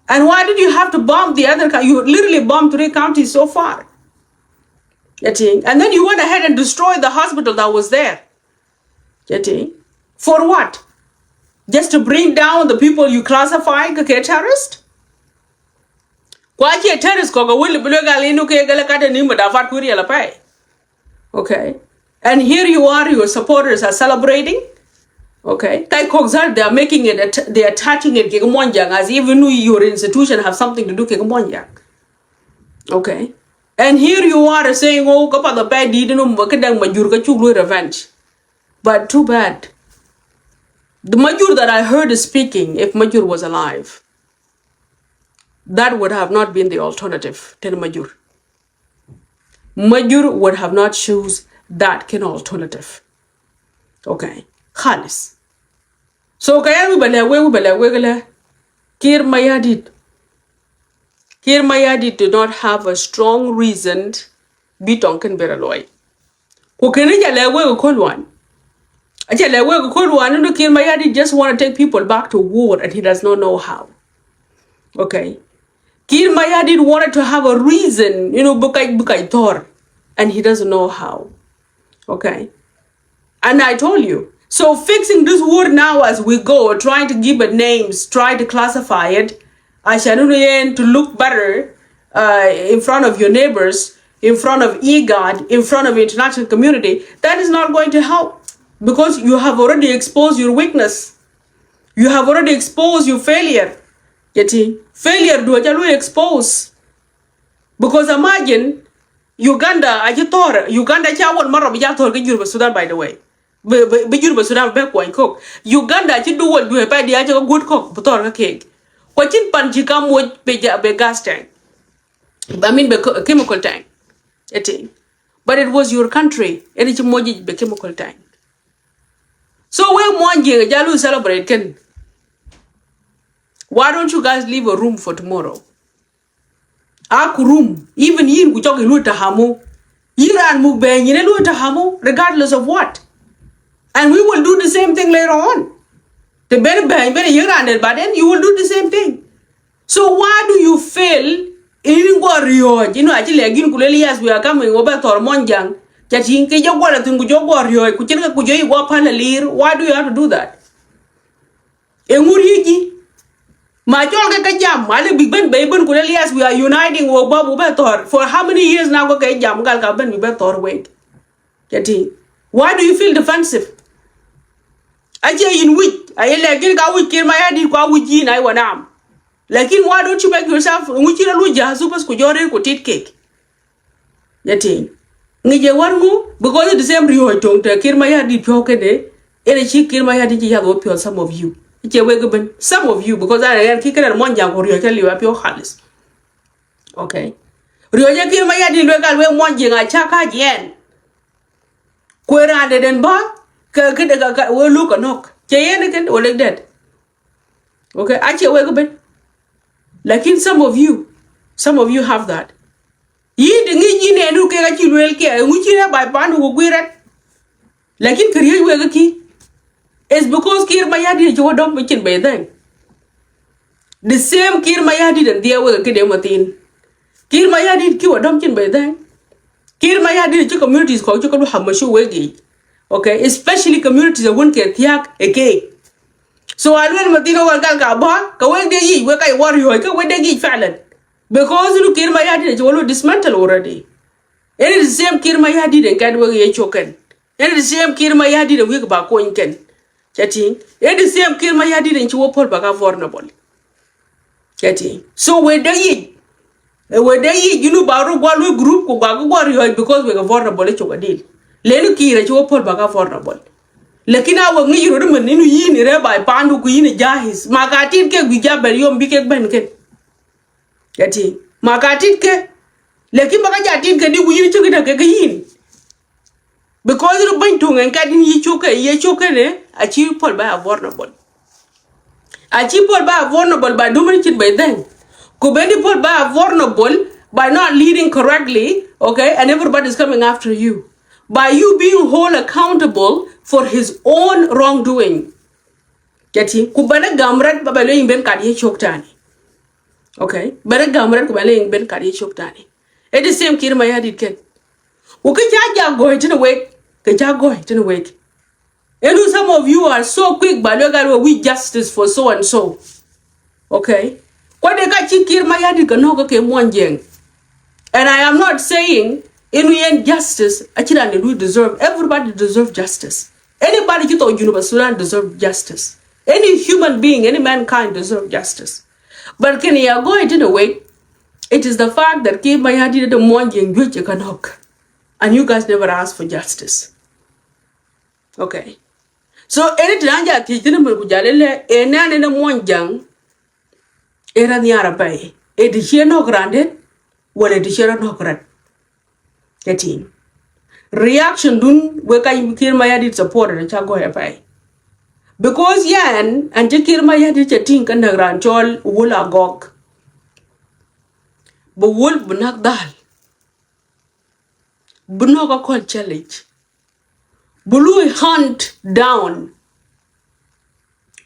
And why did you have to bomb the other? You literally bombed three counties so far. Getting, and then you went ahead and destroyed the hospital that was there. Getting, for what? Just to bring down the people you classify kɛ terrorist? Kua ciɛ terrorist kɔk a wili bi luek gal inu kɛ gɛlɛ kat ni mɛ da fat kuriɛl a pay. Okay. And here you are, your supporters are celebrating. Okay. Kai kok zar, they are making it, att- they are attaching it kɛ Muɔnyjäŋ as if inu your institution have something to do kɛ Muɔnyjäŋ. Okay. And here you are saying, oh, kapa the bad did no kɛ dang Majur ka chuk luɔc revenge. But too bad. The Majur that I heard is speaking, if Majur was alive, that would have not been the alternative. Tɛn Majur. Majur would have not choose that kɛn alternative. Okay. Khalis. So kɛ yɛn wi bɛ lɛ wek, wi bɛ lɛ wek lɛ Kiir Mayardit. Kiir Mayardit did not have a strong reason bi tɔŋ kɛn ber a luɔi. Ku kɛn i̱ ca lɛ wek a ko̱l wan. A ca lɛ wek a ko̱l wan, you know, Kiir Mayardit just want to take people back to war and he does not know how. Okay. Kiir Mayardit wanted to have a reason, you know, bi kac, bi kac thor, and he doesn't know how. Okay. And I told you. So fixing this war now as we go, trying to give it names, try to classify it, acan inu yɛn to look better uh, in front of your neighbors, in front of IGAD, in front of international community, that is not going to help because you have already exposed your weakness. You have already exposed your failure. Yeti, failure du a ca lu expose. Because imagine, Uganda a ci thor, Uganda ca wal marra bi ja thor kɛ Junub Sudan, by the way. Bi, bi, bi Junub Sudan bɛ kuany kok. Uganda ci duwal duhe pa di a ci ka gut kok bi thor ka kek. Kwa cin pan ci ka muc be ja, be gas tank. I mean be chemical tank. Eti. But it was your country. Eti ci muc be chemical tank. So we Muɔnyjäŋ ja lu celebrate kɛn. Why don't you guys leave a room for tomorrow? A ku rum, even yin ku cɔk in lu tahamu. Yin ran muk bɛ nyin in lu tahamu, regardless of what. And we will do the same thing later on. Te ben bɛ ben yin ran det, but then you will do the same thing. So why do you feel in gua rioj? You know, actually, again, kuleli, yes, we are coming over Thor Monjang. Chatin ke jogwa la thing ku jogwa rioj, ku chin ku jogwa palalir. Why do you have to do that? Eŋu ri̱i̱ci? Ma cɔl kɛ kɛ jam, a lɛ bik ben bɛ ben ku lɛ lias, we are uniting wä bä bu bɛ thɔr. For how many years now kɛ kɛ jam gal ka ben bi bɛ thɔr wek? Kɛ ti. Why do you feel defensive? Acie yïn wi̱c, a yɛ lɛk ji̱n ka wi̱c Kiir Mayardit kua wi̱c yïn a iwä nam. Lakin why don't you make yourself, ŋuci rɛ lu ja̱a̱th bas ku jɔ̱ɔ̱r rɛr ku tit kek. Jɛ ti̱i̱ŋ. Ŋi̱c jɛ wär ŋu, because the same riööc to̱ŋ te Kiir Mayardit piɔ̱w kɛn de. Ɛn a ci Kiir Mayardit ci yath wä piɔ̱th, some of you. Icie wek ben, some of you, because a rɛ yɛn ki kɛn muɔ̱ny ja̱ŋ ku riööc kɛ liw a piɔ̱w halis. Okay. Riööc ɛ Kiir Mayardit luek a luek muɔ̱ny ji̱ŋ a ca ka̱c yɛn. Kuɛ raan dee den bä kɛ kɛ dee kɛ wee luk kɛ nɔk. Cɛ yɛn kɛn wä lek dɛt. Okay, a cɛ wek ben. Lakin some of you, some of you have that. Yïn ti ŋi̱c yïn ɛn ru kek a ci lueel kiɛ ŋuci rɛ bay pan wä gui̱ rɛt. Lakin kɛ riec wek ki. It's because Kiir Mayardit ci wä dɔm bi cin bɛ dhɛŋ. The same Kiir Mayardit ɛn dhiɛ wek ki dee mathin. Kiir Mayardit ki wä dɔm cin bɛ dhɛŋ. Kiir Mayardit ci communities kɔk ci kɛ du hamashu wek i̱. Okay, especially communities a wun kɛ thiak ɛ kek. So a luel mathin wä gal ka bä kɛ wek dee yic wek ka iwar yɔc kɛ wek dee yic fɛlɛn. Because inu Kiir Mayardit ci wä lu dismantle already. It is the same Kiir Mayardit ɛn kɛt wek yɛ cok kɛn. It is the same Kiir Mayardit ɛn wi̱i̱ kɛ ba kony kɛn. Cɛ ti̱i̱ŋ. It is the same Kiir Mayardit ɛn ci wä puɔl ba ka vulnerable. Cɛ ti̱i̱ŋ. So wek dee yic. Ɛ wek dee yic inu ba ru gua̱l wek group ku gua̱l wek gua̱l riɔ̱c because wek ɛ vulnerable ɛ cok ɛ dil. Leni Kiir ɛ ci wä puɔl ba ka vulnerable. Lakin a wek ŋi̱c rot imän inu yïn irɛ ba ipandu ku yïn ɛ jahis. Ma ka tit kek bi jabɛl yom bi kek ben kɛn. Cɛ ti̱i̱ŋ. Ma ka tit kɛ. Lakin ba ka ja tit kɛ di wi̱i̱ ni cä kɛ däk kɛ kɛ yïn. Because ru bäny tuŋ ɛn kat in yi cuk kɛ, yi cuk kɛ ni a ci puɔl ba a vulnerable. A ci puɔl ba a vulnerable ba dumin cin bɛ dhɛŋ. Ku ben di puɔl ba a vulnerable by not leading correctly, okay, and everybody is coming after you. By you being hold accountable for his own wrongdoing. Cɛ ti̱i̱ŋ. Ku ben a gam rat ba bɛ leny ben kat yi cuk tani. Okay. Bɛ rɛ gam rɛn ku bɛ lɛ ben kat yi cok tani. Ɛ the same Kiir Mayardit kɛn. Ku kä ca jak gɔ̱i tin wek. Kä ca gɔ̱i tin wek. Ɛn who some of you are so quick ba lɛ gal wek wi̱i̱ justice for so and so. Okay. Kuat dee ka ci Kiir Mayardit kɛ nɔk kɛ muɔnyjɛŋ. And I am not saying in wi ɛn justice a ci ran de lu deserve. Everybody deserve justice. Anybody ci thok Junub Sudan deserve justice. Any human being, any mankind deserve justice. But kɛn ya gɔ̱i tin a wek, it is the fact that Kiir Mayardit de muɔnyjɛŋ juec ɛ kɛ nɔk. And you guys never ask for justice. Okay. So ɛn tin an ja thiec tin a mën ku ja lɛ lɛ ɛ nɛn ɛn ɛ muɔnyjɛŋ ɛ rɛ nhiar a pɛy. Ɛ ti ciɛ nɔk ran det, wala ti ciɛ rɔ nɔk ran. Cɛ ti̱i̱ŋ. Reaction dun wek ka Kiir Mayardit supporter ca gɔ̱i a pɛy. Because yɛn ɛn ci Kiir Mayardit cɛ ti̱i̱ŋ kä näk ran cɔl Wul Agɔk. Bi Wul bi näk dhal. Bi nɔk a kɔl challenge. Bi lui hunt down.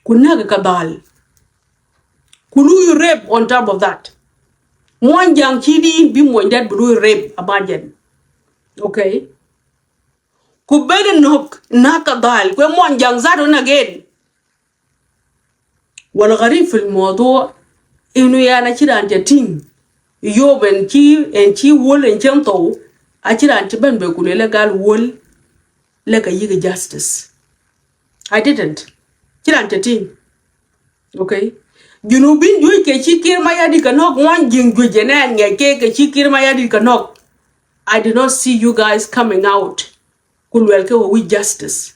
Ku näk kä dhal. Ku lui rape on top of that. Muɔnyjäŋ ci di in bi muɔny dɛt bi lui rape a margin. Okay. Ku ben nɔk näk kä dhal. Kuɛ muɔnyjäŋ that one again. Wal gharib fi al mawdu inu yan a ci ran cɛ ti̱i̱ŋ. Yom ɛn ci, ɛn ci Wul ɛn cɛn thou. A ci ran ci ben bɛ ku lɛ lɛ gal Wul. Lɛ kɛ yik justice. I didn't. Ci ran cɛ ti̱i̱ŋ. Okay. Junubin juec kɛ ci Kiir Mayardit kɛ nɔk, muɔnyjäŋ juec jɛ nɛ ŋɛc kɛ kɛ ci Kiir Mayardit kɛ nɔk. I did not see you guys coming out. Ku luɛl kɛ wä wi̱i̱ justice.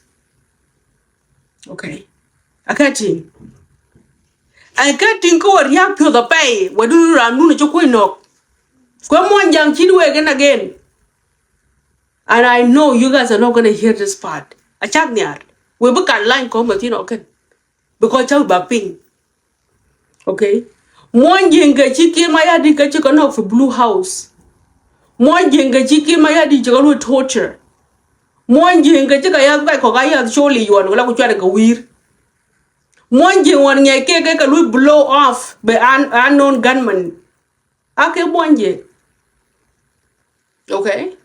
Okay. A kɛ ti̱i̱ŋ. A kɛ ti̱i̱ŋ kä wä ria̱k piɔth a pɛy wä dun ran dun a ci kuɔ̱c nɔk. Kuɛ muɔnyjäŋ ci di wek in again. And I know you guys are not gonna hear this part. A cak nhiar. Wek bi kat lany kɔ̱ ma thin ɔ kɛn. Because cak bak piny. Okay. Muɔnyjäŋ kɛ ci Kiir Mayardit kɛ ci kɛ nɔk fi Blue House. Muɔnyjäŋ kɛ ci Kiir Mayardit ci kɛ lu torture. Muɔnyjäŋ kɛ ci kɛ yath bɛc kɔk a yath col i̱ yuɔn wala ku cuarɛ kɛ wi̱i̱r. Muɔnyjäŋ wan ŋiɛc kɛ kɛ kɛ lu blow off bɛ an, unknown gunman. A kɛ muɔnyjäŋ. Okay.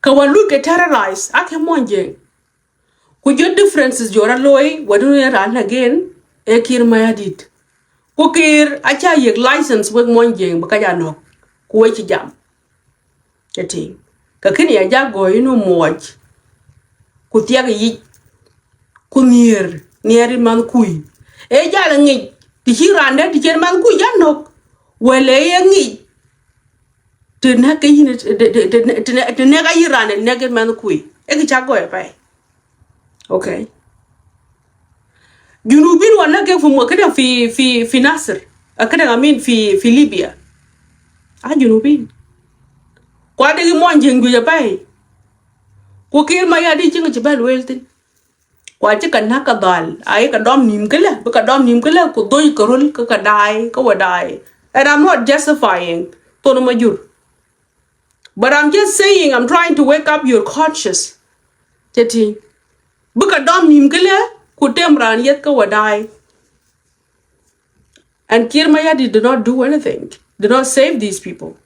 Kɛ wä luk kɛ terrorize a kɛ muɔnyjäŋ. Ku jɔ differences jɔra loy wä dun ran again ɛ Kiir Mayardit. Ku Kiir a ca yek license wek muɔnyjäŋ bä ka ja nɔk. Ku wec ci jam. Cɛ ti̱i̱ŋ. Kɛ kini a ja gɔ̱i inu muɔc. Ku thiak yic. ku nhier, nhier i̱ manh kui̱. Ëë jal ŋic ti ci raan dee ti cien manh kui̱ jal nɔk. Wälɛ ëë ŋic ti näk kɛ yïn, ti, ti, ti, ti, ti näk a yïn raan, ti näk i̱ manh kui̱. Ëë kɛ ca gɔɔy pɛy. Okay. Junubin wa näk kɛ fi mo-, kädɛ fi, fi, fi Nasir. A kädɛ, I mean, fi, fi Libya. A Junubin. Kua dee i̱ muɔ̱ny ji̱eŋ juëc a pɛy. Ku Kiir Mayardit cieŋ ci bɛ lueel thin. Kua ci kɛ näk kɛ dhal, a i̱ kɛ dɔm ni̱i̱m kɛ lɛ, bikɛ dɔm ni̱i̱m kɛ lɛ, ku dhoc kɛ röl kä kɛ da̱a̱y, kä wä da̱a̱y. And I'm not justifying Thon Majur. But I'm just saying, I'm trying to wake up your conscious. Cɛ ti. Bikɛ dɔm ni̱i̱m kɛ lɛ, ku tem raan yeth kä wä da̱a̱y. And Kiir Mayardit did not do anything. Did not save these people.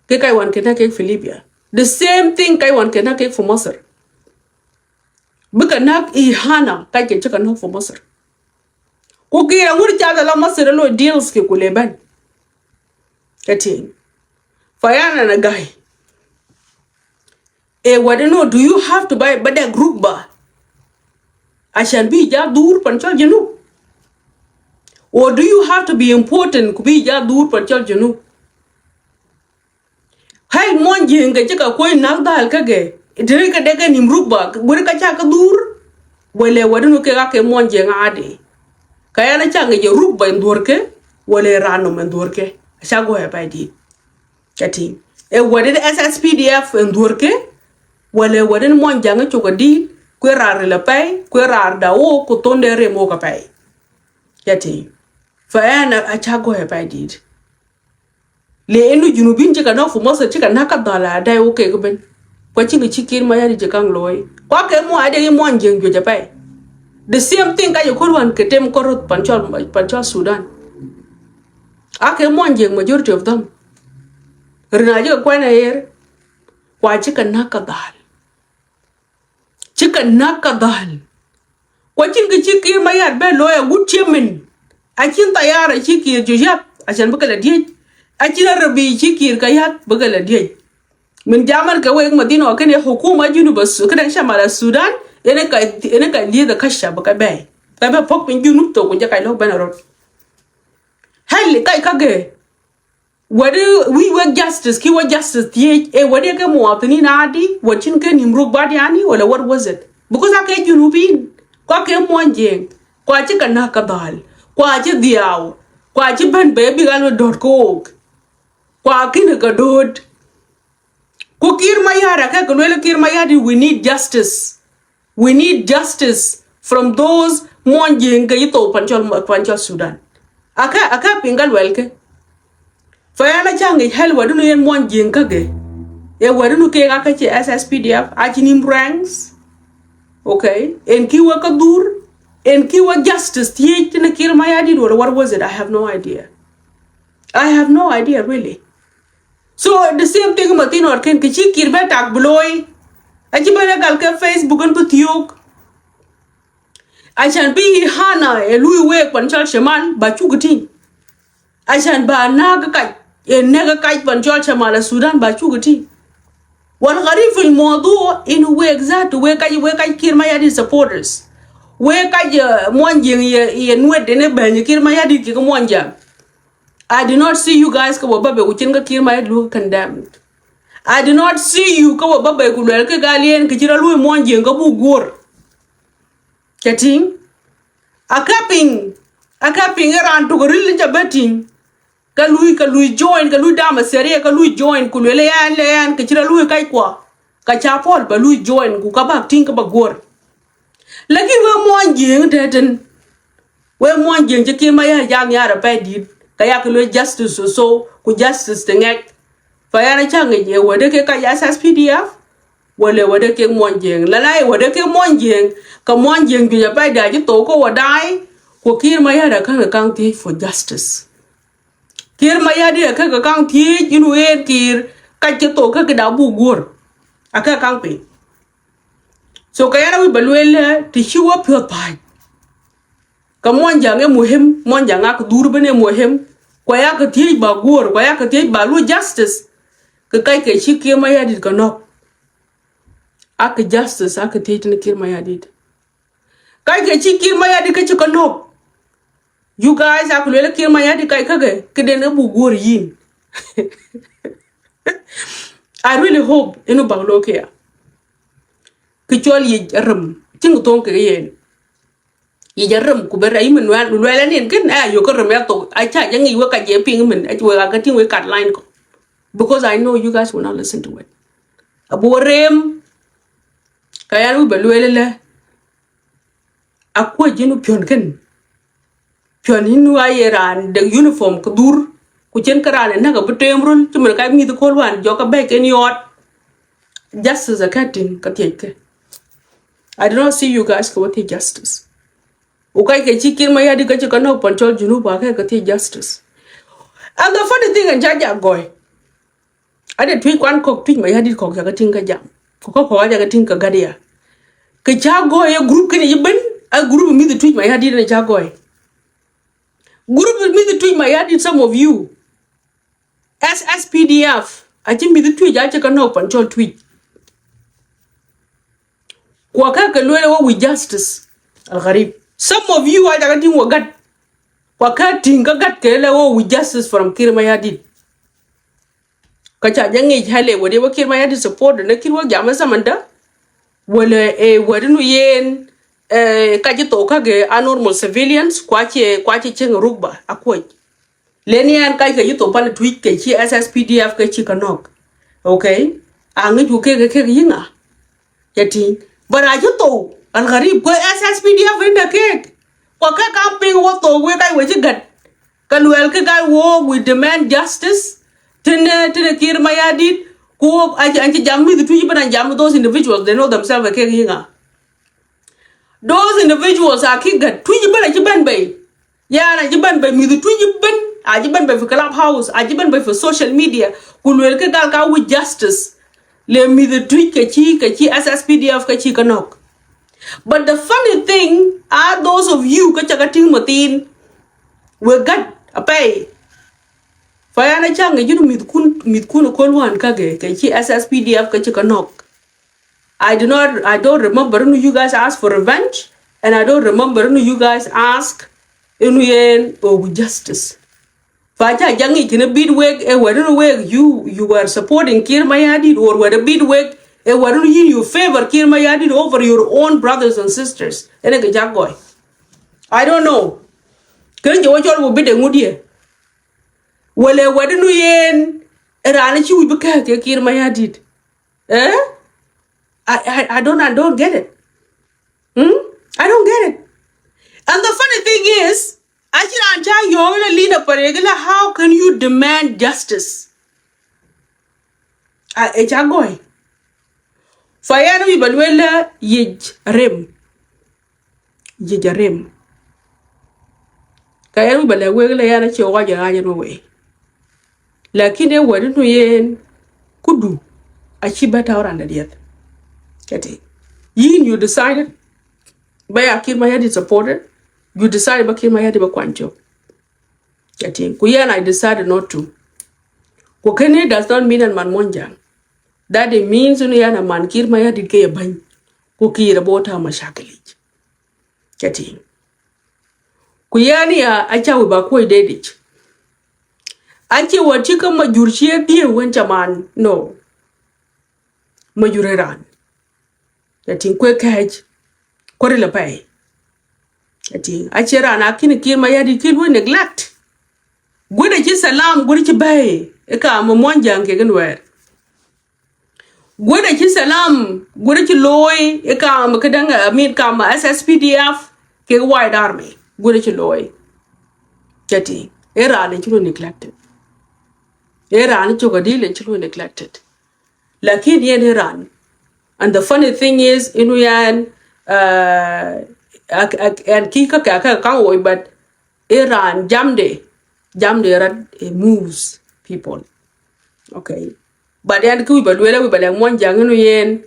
Kɛ kay wan kɛ näk kɛ fi Libya. The same thing kay wan kɛ näk kɛ fi Masir. Bikɛ näk ihana kay kɛ cikɛ näk fi Masir. Ku Kiir a ŋut ca dɛ la Masir lo deals kɛ ku lɛ ben. Kɛ ti. Fa yan ana ga̱y. Ɛ wɛt inɔ, do you have to buy bɛ dɛk rukba? Ashan bi ja dhur pan cɔl Junub. Or do you have to be important ku bi ja dhur pan cɔl Junub? Hɛl muɔ̱ny ji̱eŋ kɛ cikɛ kuɔ̱ny na̱k dhal kä gɛ. Ti ri kɛ dee kɛ ni̱m rukba, guir kä ca kä dhur. Wälɛ wä dun kɛ kä kɛ muɔ̱ny ji̱eŋ a di. Kä yɛn a ca ŋi̱c ɛ rukba in dhuɔ̱r kɛ, wälɛ ran nɔm in dhuɔ̱r kɛ. A ca gɔɔy a pay di̱i̱t. Cɛ ti. Ɛ wä di S S P D F in dhuɔ̱r kɛ, wälɛ wä di muɔ̱ny ja̱ŋ cuk a di̱i̱t, kuɛ raar ril a pay, kuɛ raar da wok, ku thon dee rem wok a pay. Cɛ ti. Fa ɛn a, a ca gɔɔy a pay di̱i̱t. Lɛ ɛn ni Junubin cikɛ nɔk fi Masir, cikɛ näk kä dhal a dee wä kɛ kɛ ben. Kua cieŋ ci Kiir Mayardit ci kaŋ lo̱o̱y. Kua kɛ muɔ̱ a dee i̱ muɔ̱ny ji̱eŋ juëc a pay. The same thing ka yɛ ko̱r wan kɛ tem ko̱r pan cɔl, pan cɔl Sudan. A kɛ muɔ̱ny ji̱eŋ majority of them. Rin a cikɛ kuɛn a yer. Kua cikɛ näk kä dhal. Cikɛ näk kä dhal. Kua cieŋ kɛ ci Kiir Mayardit bɛ lo̱o̱y a gut ciemin. A cieŋ thayara ci Kiir cu yath. A cieŋ bikɛ la diec. A cieŋ a rabi ci Kiir kɛ yath bikɛ la diec. Min jaman kɛ wek ma dhin ɔ kɛn ɛ hukuma Junub a Su-, kɛn ɛ Shamal a Sudan. Ɛn ɛ ka, ɛn ɛ ka lieth a kaca bikɛ bɛy. Bɛ bɛ pok piny Junub thok ku jɛ ka lok ben a rot. Hɛl kay ka gɛ. Wadi wi̱i̱ wek justice, ki wek justice thiec, ɛ wadi kɛ muwatinin adi, wadi cin kɛ ni̱m ruk bat yani, wala what was it? Because a kɛ Junubin, kua kɛ muɔnyjiɛŋ, kua ci kɛ näk kä dhal, kua ci dhiaw, kua ci ben bɛ bik a luɛ dot kä wok, kua kinɛ kɛ dot. Ku Kiir Mayardit a kɛ kɛ luel Kiir Mayardit, we need justice. We need justice from those muɔnyjiɛŋ kɛ yi thou pan cɔl, pan cɔl Sudan. Akä, akä piŋ kä luɛlkɛ. Fa ɛn a ca ŋic hɛl wɛdun yɛn muɔnyjiɛŋ kä gɛ. Ɛ wɛdun kek akä ci S S P D F, a ci ni̱m ranks. Okay. Ɛn ki wä kä dhur. Ɛn ki wä justice thiec tin Kiir Mayardit wala what was it? I have no idea. I have no idea really. So the same thing ma thin ɔt ken kɛ ci Kiir bɛ tak bi looi. A ci bɛ lɛ gal kɛ Facebook ɛn bi thiok. A can bi hana ɛ lui wek pan cɔl Shamal ba cuk ti. A can ba nak kac ɛ nɛk kac pan cɔl Shamal a Sudan ba cuk ti. Wal gharib fil mawdu in wek zatu wek kac, wek kac Kiir Mayardit supporters. Wek kac, uh, muɔnyjiɛŋ yɛ, yɛ nuet in bɛny Kiir Mayardit kɛ muɔnyjiɛŋ. I did not see you guys kä wä bä bɛ ku cin kä Kiir Mayardit lu condemned. I did not see you kä wä bä bɛ ku luɛl kä gal yɛn kä ci rɔ lu muɔnyjiɛŋ kä bu guor. Kɛ tiŋ. Akä piŋ, akä piŋ iran tuk ril ca bä tiŋ. Kä lui, kä lui join, kä lui dam a seria, kä lui join ku luɛl yɛn lɛ yɛn kä ci rɔ lu kac kua. Kä ca pɔl bä lui join ku kä bak tiŋ kä bä guor. Lakin wek muɔnyjiɛŋ tɛtɛn. Wek muɔnyjiɛŋ ci Kiir Mayardit jam yar a pɛy dit. Kä yak luel justice so, so, ku justice ti ŋɛk. Fa yan a ca ŋic ɛ wä dee kek kac S S P D F. Wala wä dee kek muɔnyjiɛŋ. Lala ɛ wä dee kek muɔnyjiɛŋ. Kä muɔnyjiɛŋ juc a pɛy dit a ci thou kä wä da̱a̱y. Ku Kiir Mayardit a ka̱n ka̱n thiec for justice. Kiir Mayardit a kä kɛ kaŋ thiec in wëë Kiir kac kɛ thok kä kɛ da buk guor. A kä kaŋ piny. So kɛ yɛn a wi̱c bɛ lueel ti ci wä piɔth pa̱a̱c. Kä muɔnyjaŋ ɛ muhim, muɔnyjaŋ a kɛ dhur ben ɛ muhim. Kua ya kɛ thiec ba guor, kua ya kɛ thiec ba lu justice. Kɛ kac kɛ ci Kiir Mayardit kɛ nɔk. A kɛ justice a kɛ thiec tin Kiir Mayardit. Kac kɛ ci Kiir Mayardit kä ci kɛ nɔk. You guys a ku luel Kiir Mayardit kac käkɛ, kɛ den ɛ buk guɔ̱r yin. I really hope inu bak lo̱o̱ kia. Kɛ cɔl yic rem, tiŋ thoŋ kɛ yɛn. Yic rem ku bɛ rɛy mi nuɛl, luɛl ɛn in kɛn ɛ a yio̱k kä rem ɛ thok, a ca jɛ ŋic wek ka jɛ piŋ min, ɛ wek a kä tiŋ wek kat line kɔ. Because I know you guys will not listen to it. A bu rem, ka yan wi̱c bɛ luel lɛ, a kuec ji̱n wi̱c piɔn kɛn. Piɔn in wa yɛ raan dek uniform kɛ dhur, ku cien kä raan in näk a bi tem run, ci min ka mi̱th ko̱l wan jɔk a bɛc kɛn yɔɔt. Justice a kä tiŋ kä thiec kɛ. I do not see you guys kɛ wä thiec justice. Ku kac kɛ ci Kiir Mayardit kä ci kä nɔk pan cɔl Junub a kɛ kɛ thiec justice. And the funny thing in ca jak gɔy. Ade tuic kuan kɔk tuic Mayardit kɔk ca kä tiŋ kä jam. Kɔk kɔk kɔk a ca kä tiŋ kä gat ya. Kɛ ca gɔy ɛ group kɛn ci ben, a group mi̱th tuic Mayardit ni ca gɔy. Group mi̱th tuic Mayardit, some of you. S S P D F, a ci mi̱th tuic a ci kä nɔk pan cɔl tuic. Kua kä kɛ luel ɛ wä with justice. Al gharib. Some of you a ca kä tiŋ wä gat. Kua kä tiŋ kä gat kɛ lɛ wä with justice from Kiir Mayardit. Kä ca jɛ ŋic hɛl ɛ wä di wä Kiir Mayardit support ni Kiir wä jam ɛ samanda. Wälɛ ɛ wä di nu yɛn ɛ ka ji̱ thok kä gɛ a normal civilians kua cɛ kua cɛ cieŋ rukba a kuɔc. Leni ɛn kac kɛ ji̱ thok pan tuic kɛ ci S S P D F kɛ ci kä nɔk. Okay? A ŋic ku kek kek yiŋa. Cɛ tiŋ. But a ci thok al gharib kɛ S S P D F in dɛ kek. Kua kɛ kam piŋ wä thok wek kac wä ci gat. Kä luɛl kɛ gal wä we demand justice. Tin tin Kiir Mayardit ku wä a ci jam mi̱th tuic ben a jam those individuals, they know themselves kek yiŋa. Those individuals a ki gat tuic ben a ci ben bɛ. Yan a ci ben bɛ mi̱th tuic ben, a ci ben bɛ fi clubhouse, a ci ben bɛ fi social media. Ku luel kɛ gal ka wi̱c justice. Lɛ mi̱th tuic kɛ ci kɛ ci S S P D F kɛ ci kä nɔk. But the funny thing are those of you kä ca kä tiŋ ma thin. We gat a pɛy. Fa yan a ca ŋic ji̱n mi̱th kun mi̱th kun ko̱l wan kä gɛ kɛ ci S S P D F kɛ ci kä nɔk. I do not, I don't remember inu you guys ask for revenge, and I don't remember inu you guys ask inu yɛn ɔ wi̱c justice. Fa ca jaŋ i̱ kini bit wek ɛ wɛt inu wek you, you were supporting Kiir Mayardit, or wɛt ɛ bit wek ɛ wɛt inu yin you favor Kiir Mayardit over your own brothers and sisters. Ɛn ɛ kɛ jak gɔy. I don't know. Kɛn jɛ wä cɔl wä bit ɛ ŋut yɛ. Wɛlɛ wɛt inu yɛn ɛ raan ci wi̱c bi kɛ kɛ Kiir Mayardit. Eh? I, I, I don't, I don't get it. Hmm? I don't get it. And the funny thing is, a ci raan ca yɔɔk ilɛ lin a pare gilɛ, how can you demand justice? A, ɛ ca gɔy. Fa yan wi̱c ba luel la yic rem. Yic a rem. Ka yan wi̱c ba lɛ wek la yan a ci ɣɔc a ŋa̱c ɛn wee. Lakin ɛ wɛt inu yɛn kudu a ci bä ta̱w randa diɛth. Kɛ ti yin you decided bä ya Kiir Mayardit supported. You decided bä Kiir Mayardit bä kuany cop. Kɛ ti ku yɛn I decided not to. Ku kɛn it does not mean an man Muɔnyjäŋ. That it means inu yan a man Kiir Mayardit kɛ yɛ bäny. Ku Kiir a bä wä ta̱w mashakil ic. Kɛ ti ku yɛn ya a ca wi̱c ba kuɔc dee dic. A ci wä ti kä ma jur ci ɛ dhiew wen ca man no. Ma jur ɛ raan. Kɛ ti kuɛ kɛc kuäri lɛ pɛy. Kɛ ti a ci raan a kini Kiir Mayardit ki luɔ̱c neglect. Guädɛ ci salam guädɛ ci bɛy ɛ ka ma Muɔnyjäŋ kɛ gin wɛɛr. Guädɛ ci salam guädɛ ci looi ɛ kam kä däŋ, I mean kam S S P D F kɛ White Army guädɛ ci looi. Kɛ ti ɛ raan ci luɔ̱c neglected. Ɛ raan ci kɛ dil ci luɔ̱c neglected. Lakin yɛn ɛ raan. And the funny thing is inu yan uh, ak, ak, and ki kä kɛ kä kaŋ woc, but ɛ raan jamde jamde rat ɛ moves people. Okay. But yan ki wi̱c ba luel a wi̱c ba lɛ Muɔnyjäŋ inu yɛn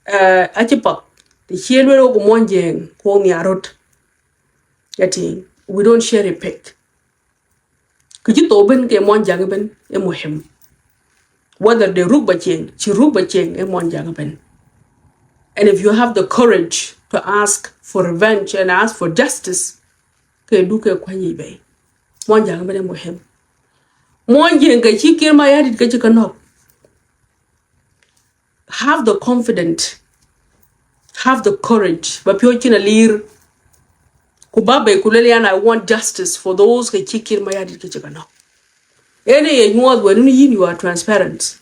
uh, a ci pak ti ci luel wä ku Muɔnyjäŋ ku wä ŋiarot. Kɛ ti we don't share a pek. Kɛ ci thok ben kɛ Muɔnyjäŋ ben ɛ muhim. Whether de ruk ba cieŋ ci ruk ba cieŋ ɛ Muɔnyjäŋ ben. And if you have the courage to ask for revenge and ask for justice. Kɛ du kɛ kuany i̱ bɛ. Muɔ̱n ja̱ŋ mɛn ɛ muhim. Muɔ̱n jiɛn kɛ ci Kiir Mayardit kɛ ci kɛ nɔk. Have the confidence, have the courage. Ba piɔ̱ ci na li̱i̱r. Ku ba bɛ ku lel yan, I want justice for those kɛ ci Kiir Mayardit kɛ ci kɛ nɔk. Ɛn ɛ yɛ nyuɔth wɛ ni yin, you are transparent.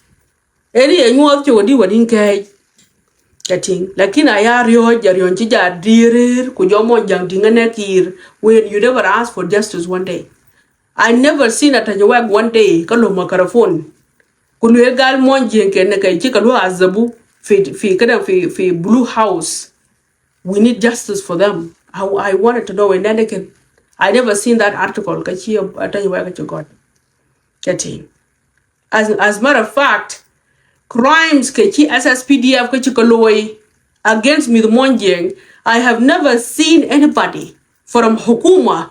Ɛn ɛ yɛ nyuɔth cɛ wä di wä din kɛɛc. Kɛ tiŋ. Lakin a ya riɔ̱ɔ̱c, a riɔ̱ɔ̱c ci ja di̱i̱r ku jɔ muɔ̱n ja̱ŋ di̱ŋ ɛ nɛ Kiir. When you never ask for justice one day. I never seen a Tony Wek one day kä lo̱ microphone. Ku luee gal muɔ̱n jiɛn kɛ nɛ kɛ ci kɛ luɔ azabu fi, fi kädɛ fi, fi Blue House. We need justice for them. I, I wanted to know in that again. I never seen that article kä ci a Tony Wek kä ci gɔt. Kɛ tiŋ. As, as matter of fact, crimes kɛ ci S S P D F kä ci kɛ lo̱ against mi the muɔ̱n jiɛn, I have never seen anybody from hukuma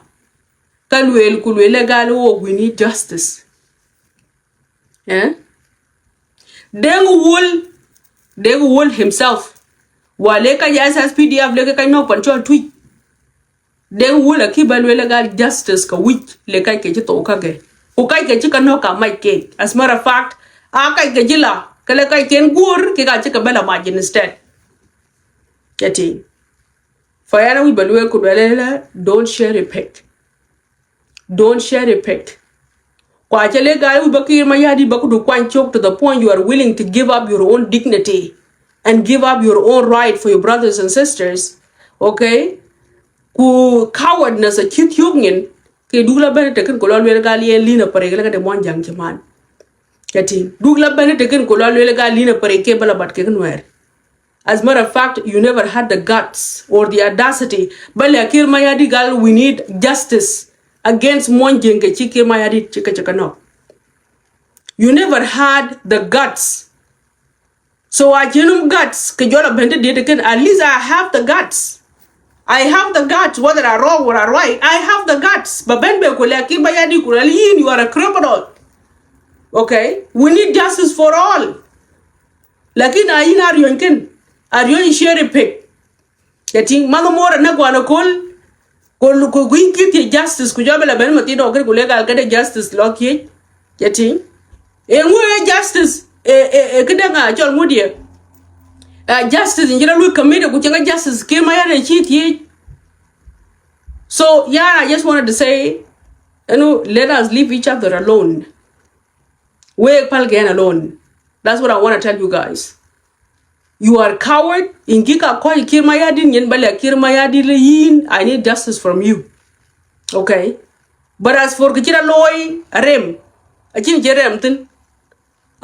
kä lueel ku lueel ɛ gal wok, we need justice. Eh? Deng Wol, Deng Wol himself. Wa lɛ ka jɛ S S P D F lɛ kɛ ka nɔk pan cɔl Tuic. Deng Wol a ki ba lueel ɛ gal justice ka wi̱c lɛ ka kɛ ci thok ka kɛ. Ku ka kɛ ci ka nɔk ka mac kɛ. As matter of fact, a ka kɛ ci la, kɛ lɛ ka kɛn guur kɛ ka ci ka bɛ la mac instead. Kɛ tiŋ. Fa yan a wi̱c ba lueel ku lueel ɛ la, don't share a pig. Don't share a pig. Kua cɛ lɛ gal wi̱c ba Kiir Mayardit ba ku du kuany cok to the point you are willing to give up your own dignity and give up your own right for your brothers and sisters. Okay? Ku cowardness a ci thiok nyin kɛ duk la ben tekin ku lɔ lueel gal yɛn li̱n a pärɛ kɛ lɛ kɛ de muɔ̱n ja̱ŋ ci man. Kɛ tiŋ. Duk la ben tekin ku lɔ lueel gal li̱n a pärɛ kɛ bä la bat kɛ kɛ nuɛɛr. As matter of fact, you never had the guts or the audacity. Bä lɛ Kiir Mayardit gal, we need justice against muɔ̱n jiɛn kɛ ci Kiir Mayardit ci kɛ ci kɛ nɔk. You never had the guts. So a ci num guts kɛ jɔl a ben ti diet kɛn, at least I have the guts. I have the guts, whether I wrong or I right, I have the guts. Bä ben bɛ ku lɛ Kiir Mayardit ku lɛ yin, you are a criminal. Okay? We need justice for all. Lakin a yin a riɔny ken, a riɔny share pek. Kɛ tiŋ, math mor a näk guan a kol, kol ku gui̱n ki̱th thiec justice, ku jɔ bɛ la ben ma thi dɔk ken ku lek al kɛ de justice lɔ kiec. Kɛ tiŋ. E ŋu e justice, e, e, e kidɛ ŋa cɔl ŋu diɛ. A justice in ci la lui committee ku cɛ ŋa justice Kiir Mayardit ci thiec. So, yeah, I just wanted to say, you know, let us leave each other alone. Wek pal kɛn alone. That's what I wanna tell you guys. You are coward. In kika kɔc Kiir Mayardit, nyin bä lɛ Kiir Mayardit lɛ yin, I need justice from you. Okay? But as for kɛ ci rɔ looi a rem, a cin ci rem thin.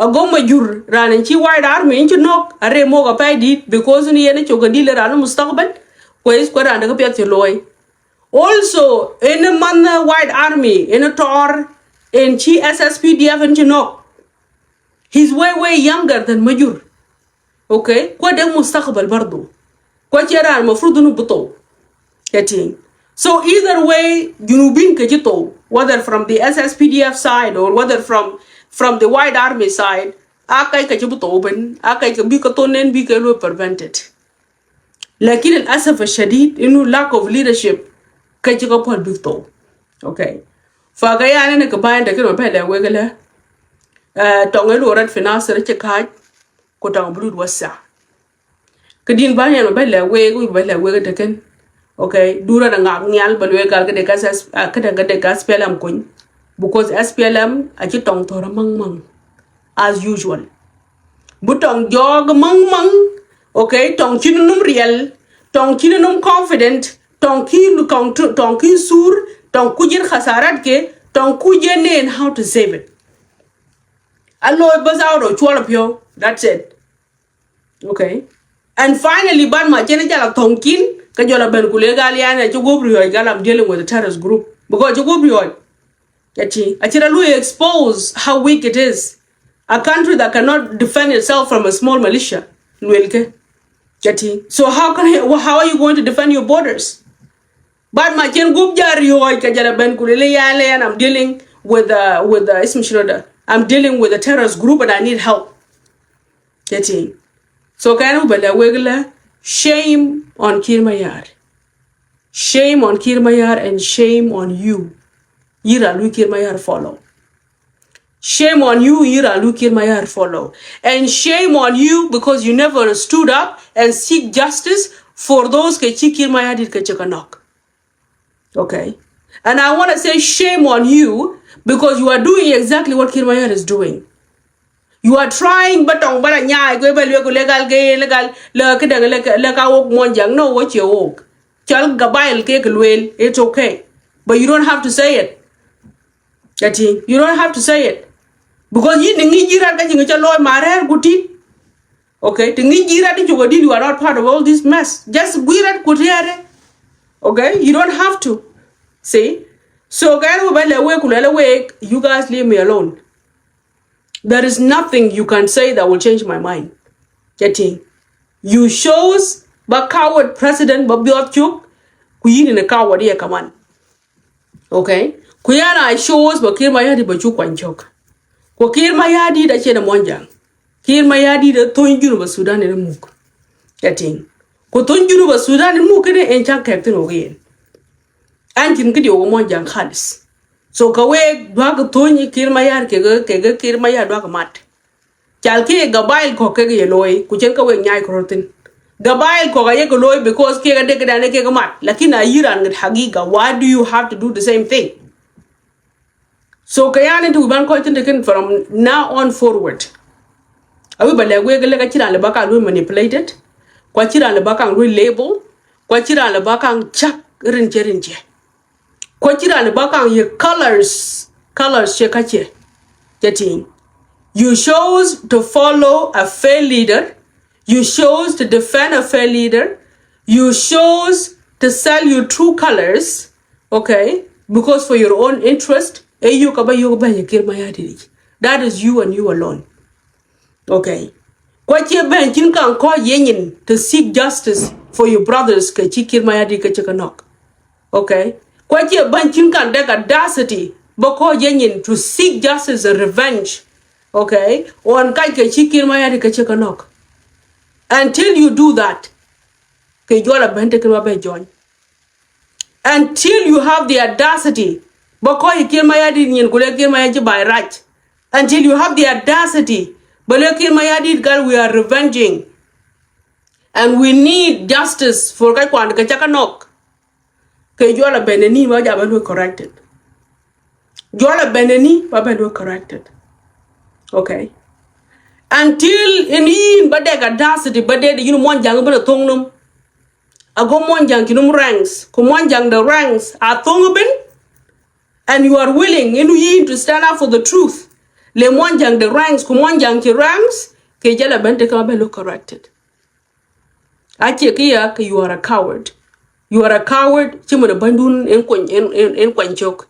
A gom ma jur ran in ci White Army in ci nok a rem wok a pay dit, because ni yɛn a cok a dil ran mustakbal. Kwes kuɛ ran de kɛ piɛth ci looi. Also, in a man White Army, in a tor, in ci S S P D F in ci nok. He's way, way younger than Majur. Okay? Kuɛ de mustakbal bardo. Kuɛ cɛ ran mafrud inu buto. Getting. So either way, Junubin kɛ ci to, whether from the S S P D F side or whether from, from the White Army side, a kɛ ci buto ben, a kɛ bi kɛ to nen bi kɛ lo prevented. Lakin al asaf al shadid inu lack of leadership kɛ ci kɛ puɔl big thou. Okay. Fa kɛ yan ni kɛ ba̱a̱ in te kin ma bɛ lɛ wek lɛ. Tɔŋ in luɔrɛt fi Nasir ci ka̱a̱c ku tɔŋ bi lut wasa. Kɛ din ba̱a̱ in ma bɛ lɛ wek, wi̱c bɛ lɛ wek te kin. Okay. Dura na ŋak nhial bɛ luek gal kɛ de ka, kɛ de ka S P L M kuny. Because S P L M a ci tɔŋ thɔr a maŋ maŋ as usual. Bu tɔŋ jɔɔk maŋ maŋ, okay, tɔŋ ci ni num riɛl, tɔŋ ci ni num confident, tɔŋ ki, tɔŋ ki sur, tɔŋ ku jir khasarat ke, tɔŋ ku jɛ nen how to save it. A loy bas out of cuɔl a piɔw, that's it. Okay. And finally, ban ma cɛn jal a thɔŋ kin, ka jɔl a ben ku le gal yan a ci guop riɔc gal, I'm dealing with a terrorist group. Because ci guop riɔc. Kɛ ti, a ci ra lu expose how weak it is. A country that cannot defend itself from a small militia. Luel kɛ. Kɛ ti. So how can he, how are you going to defend your borders? But ma cɛn guop jal riɔc ka jal a ben ku le yan le yan, I'm dealing with a, with a, ism shinu da. I'm dealing with a terrorist group and I need help. Kɛ ti. So kɛn wä bɛ lɛ wek lɛ, Shame on Kiir Mayar. Shame on Kiir Mayar and shame on you. Yira lui Kiir Mayar follow. Shame on you, yira lui Kiir Mayar follow. And shame on you because you never stood up and seek justice for those kɛ ci Kiir Mayar dit kɛ cɛ kɛ nɔk. Okay. And I want to say shame on you because you are doing exactly what Kiir Mayar is doing. You are trying, but tɔŋ bä la nyaay kɛ bä luek legal gɛ legal lɛ kidɛŋ lɛ ka wok Muɔnyjäŋ. No, wok ciɛ wok. Cɔl gabail kɛ kɛ luel. It's okay. But you don't have to say it. Kɛ ti, you don't have to say it. Because yin ni ŋi̱i̱c ji̱ rat kä ji̱ ŋi̱i̱c ca lo̱o̱ ma rɛɛr ku ti. Okay, ti ŋi̱i̱c ji̱ rat ti cuk a di̱t, you are not part of all this mess. Just gui̱i̱ rat ku ti rɛɛr. Okay, you don't have to. See? So kɛ ru bɛ lɛ wek ku lɛ lɛ wek, you guys leave me alone. There is nothing you can say that will change my mind. Kɛ ti, you shows ba coward president ba biɔth cuk, ku yin in a coward yɛ kaman. Okay. Ku yan a shows ba Kiir Mayardit ba cuk kuany cok. Ku Kiir Mayardit a cɛ ni Muɔnyjäŋ. Kiir Mayardit a thony Junub Sudan in muk. Kɛ ti, ku thony Junub Sudan in muk kɛn in cak kɛk thin wok yin. An cin kidi wok Muɔnyjäŋ khalis. So kɛ wek duak thony Kiir Mayar kɛ kɛ Kiir Mayar duak mat. Cal kiɛ gabail kɔk kɛ yɛ loy ku cɛn kɛ wek nyaay kɛ rot thin. Gabail kɔk a yɛ kɛ loy because kiɛ kɛ dek kɛ dan kɛ kɛ mat. Lakin a yiran ŋet hagiga. Why do you have to do the same thing? So kɛ yan in ti wi̱i̱ ban kɔc thin tekin from now on forward. A wi̱i̱ ba lɛk wek lɛ ka ci ran lɛ ba kaŋ lui manipulated. Kua ci ran lɛ ba kaŋ lui label. Kua ci ran lɛ ba kaŋ cak rin cɛ rin cɛ. Kua ci ran lɛ ba kaŋ yɛ colors, colors cɛ ka cɛ. Kɛ ti, you chose to follow a failed leader. You chose to defend a failed leader. You chose to sell your true colors. Okay? Because for your own interest, ɛ yuk a ba yuk bɛ yɛ Kiir Mayardit. That is you and you alone. Okay. Kua ciɛ ben cin kaŋ kɔc yɛ nyin to seek justice for your brothers kɛ ci Kiir Mayardit kɛ ci kɛ nɔk. Okay. Kua ciɛ ben cin kaŋ dek audacity ba kɔc yɛ nyin to seek justice and revenge. Okay. On kac kɛ ci Kiir Mayardit kɛ ci kɛ nɔk. Until you do that, kɛ juɔl a ben te kɛ ma bɛ join. Until you have the audacity ba kɔc Kiir Mayardit nyin ku lɛ Kiir Mayardit ci by right. Until you have the audacity ba lɛ Kiir Mayardit gal, we are revenging. And we need justice for kac kuan kɛ ca kɛ nɔk. Kɛ juɔl a ben ni ba ja ben wek corrected. Juɔl a ben ni ba ben wek corrected. Okay. Until in yin ba dek audacity ba dek yin Muɔnyjäŋ ben a thoŋ nom. A go Muɔnyjäŋ ci nom ranks. Ku Muɔnyjäŋ the ranks a thoŋ ben. And you are willing in yin to stand up for the truth. Le Muɔnyjäŋ the ranks ku Muɔnyjäŋ ci ranks. Kɛ jɛ la ben te kɛ ma ben look corrected. A ciɛ kiɛ kɛ you are a coward. You are a coward. Ci mën a bandun in kuany in in in kuany cok.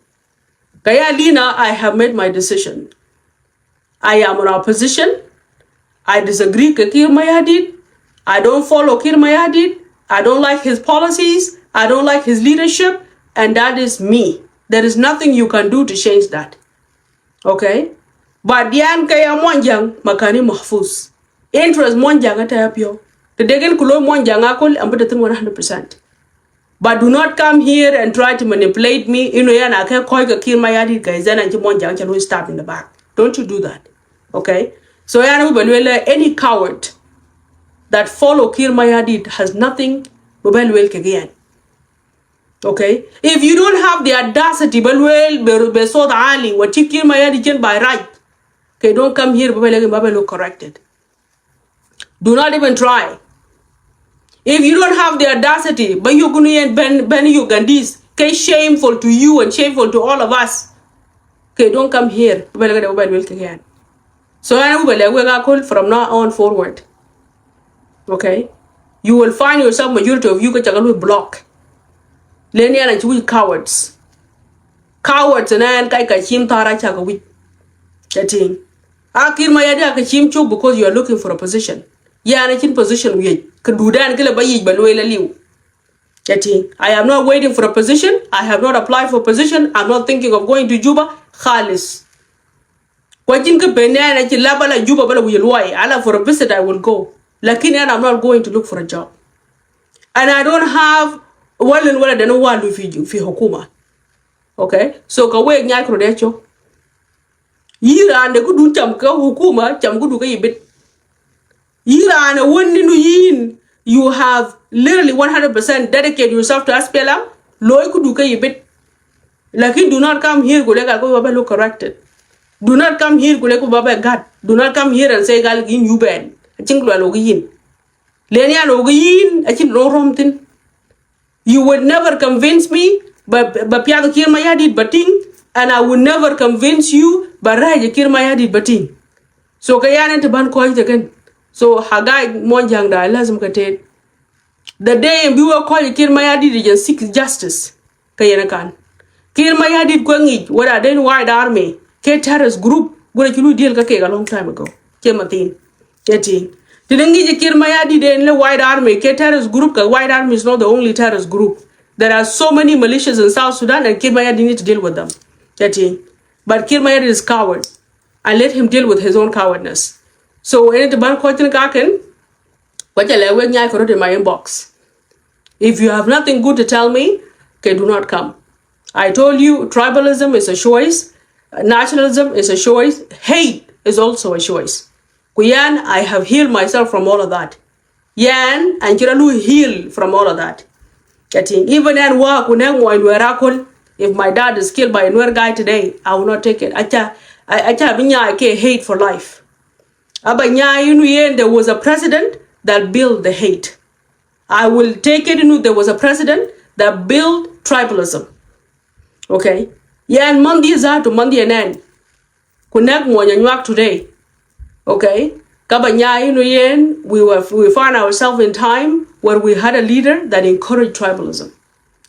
Kɛ ya Lina, I have made my decision. I am in opposition. I disagree kɛ Kiir Mayardit. I don't follow Kiir Mayardit. I don't like his policies. I don't like his leadership. And that is me. There is nothing you can do to change that. Okay? But yan kɛ ya Muɔnyjäŋ makani mahfuz. Interest Muɔnyjäŋ a tɛ ya piɔw. Te degen kulo Muɔnyjäŋ a kul ambita thin one hundred percent. But do not come here and try to manipulate me. Inu yan a kɛ kɔc kɛ Kiir Mayardit kɛ zɛn an ci Muɔnyjäŋ ca lui stab in the back. Don't you do that. Okay? So yan wi ba luel any coward that follow Kiir Mayardit has nothing ba ba luel kɛ yan. Okay? If you don't have the audacity ba luel be, be sot ali wa ci Kiir Mayardit cin by right. Okay, don't come here ba ba legi ba ba look corrected. Do not even try. If you don't have the audacity ba yogunu yen ben ben Ugandese, kɛ shameful to you and shameful to all of us. Okay, don't come here. Ba ba legi ba ba luel kɛ yan. So yan wi ba legi wek a kul from now on forward. Okay? You will find yourself majority of you kɛ ca kɛ lui block. Len yan a ci wi̱c cowards. Cowards na yan kac ka cim thara ca kɛ wi̱c. Ca ting. A Kiir Mayardit a kɛ cim cok because you are looking for a position. Yan a cin position wiec. Kɛ dudan kɛ lɛ ba yic ba luel a liw. Ca ting. I am not waiting for a position. I have not applied for a position. I'm not thinking of going to Juba. Khalis. Kua cin kä ben nɛn a ci la ba la Juba ba la wi̱i̱ luɔi. Ala for a visit I will go. Lakin yan I'm not going to look for a job. And I don't have walin wala dɛn walu fi, fi hukuma. Okay? So ka wek nyai kuro dɛ chok. Yi raan de kudun cam ka hukuma, cam kudu ka yibit. Yi raan a wun ni nu yin, you have literally one hundred percent dedicate yourself to S P L M, loy kudu ka yibit. Lakin do not come here kule gal ko baba look corrected. Do not come here kule ko baba gat. Do not come here and say gal yin yu ben. Achin kula lo yin. Leni an ogi yin, achin ro rom thin. You would never convince me, but, but piath Kiir Mayardit bating, and I would never convince you, but raj Kiir Mayardit bating. So ka yan ti ban koi te ken. So Hagai Monjang da lazim ka tet. The day in biwa koi Kiir Mayardit is just seek justice. Ka yɛn kan. Kiir Mayardit kua ŋic whether den White Army ke terrorist group, gura ci lu deal ka kek a long time ago. Ke mathin. Ke tin. Ti de ŋic Kiir Mayardit den le White Army ke terrorist group, ka White Army is not the only terrorist group. There are so many militias in South Sudan and Kiir Mayardit need to deal with them. Ke tin. But Kiir Mayardit is coward. I let him deal with his own cowardness. So, ɛn ti ban kɔc thin kaken, kua ca lɛ wek nyai kɛ rot in my inbox. If you have nothing good to tell me, okay, do not come. I told you, tribalism is a choice, nationalism is a choice, hate is also a choice. Ku yan, I have healed myself from all of that. Yan, and ci rɔ lu heal from all of that. Getting even and work, ku nɛ mɔ in where I call, if my dad is killed by a Nuer guy today, I will not take it. Acha, acha bi nyai ke hate for life. Aba nyai inu yen, there was a president that built the hate. I will take it inu there was a president that built tribalism. Okay? Yan mandi zatu mandi enen. Ku nɛk mɔ nyanyuak today. Okay? Kaba nyai inu yen, we were, we found ourselves in time where we had a leader that encouraged tribalism.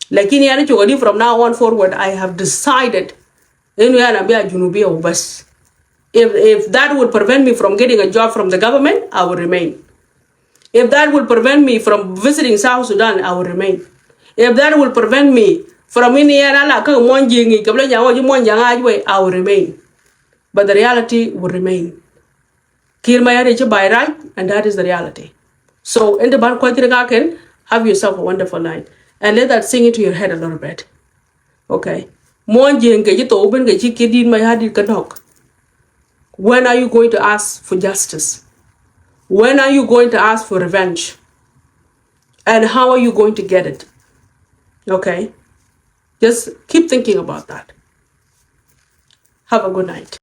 Lakin yan chukadi from now on forward, I have decided inu yan abia Junubia ubas. If, if that will prevent me from getting a job from the government, I will remain. If that will prevent me from visiting South Sudan, I will remain. If that will prevent me from ini yan ala ka Monjang ngi kabla nyaŋ wa Monjang ajwe, I will remain. But the reality will remain. Kiir Mayardit ci by right, and that is the reality. So in the ban kɔc thin kaken, have yourself a wonderful night. And let that sink into your head a little bit. Okay. Monjang ke ci thou ben ke ci Kiir dit Mayardit ka dɔk. When are you going to ask for justice? When are you going to ask for revenge? And how are you going to get it? Okay. Just keep thinking about that. Have a good night.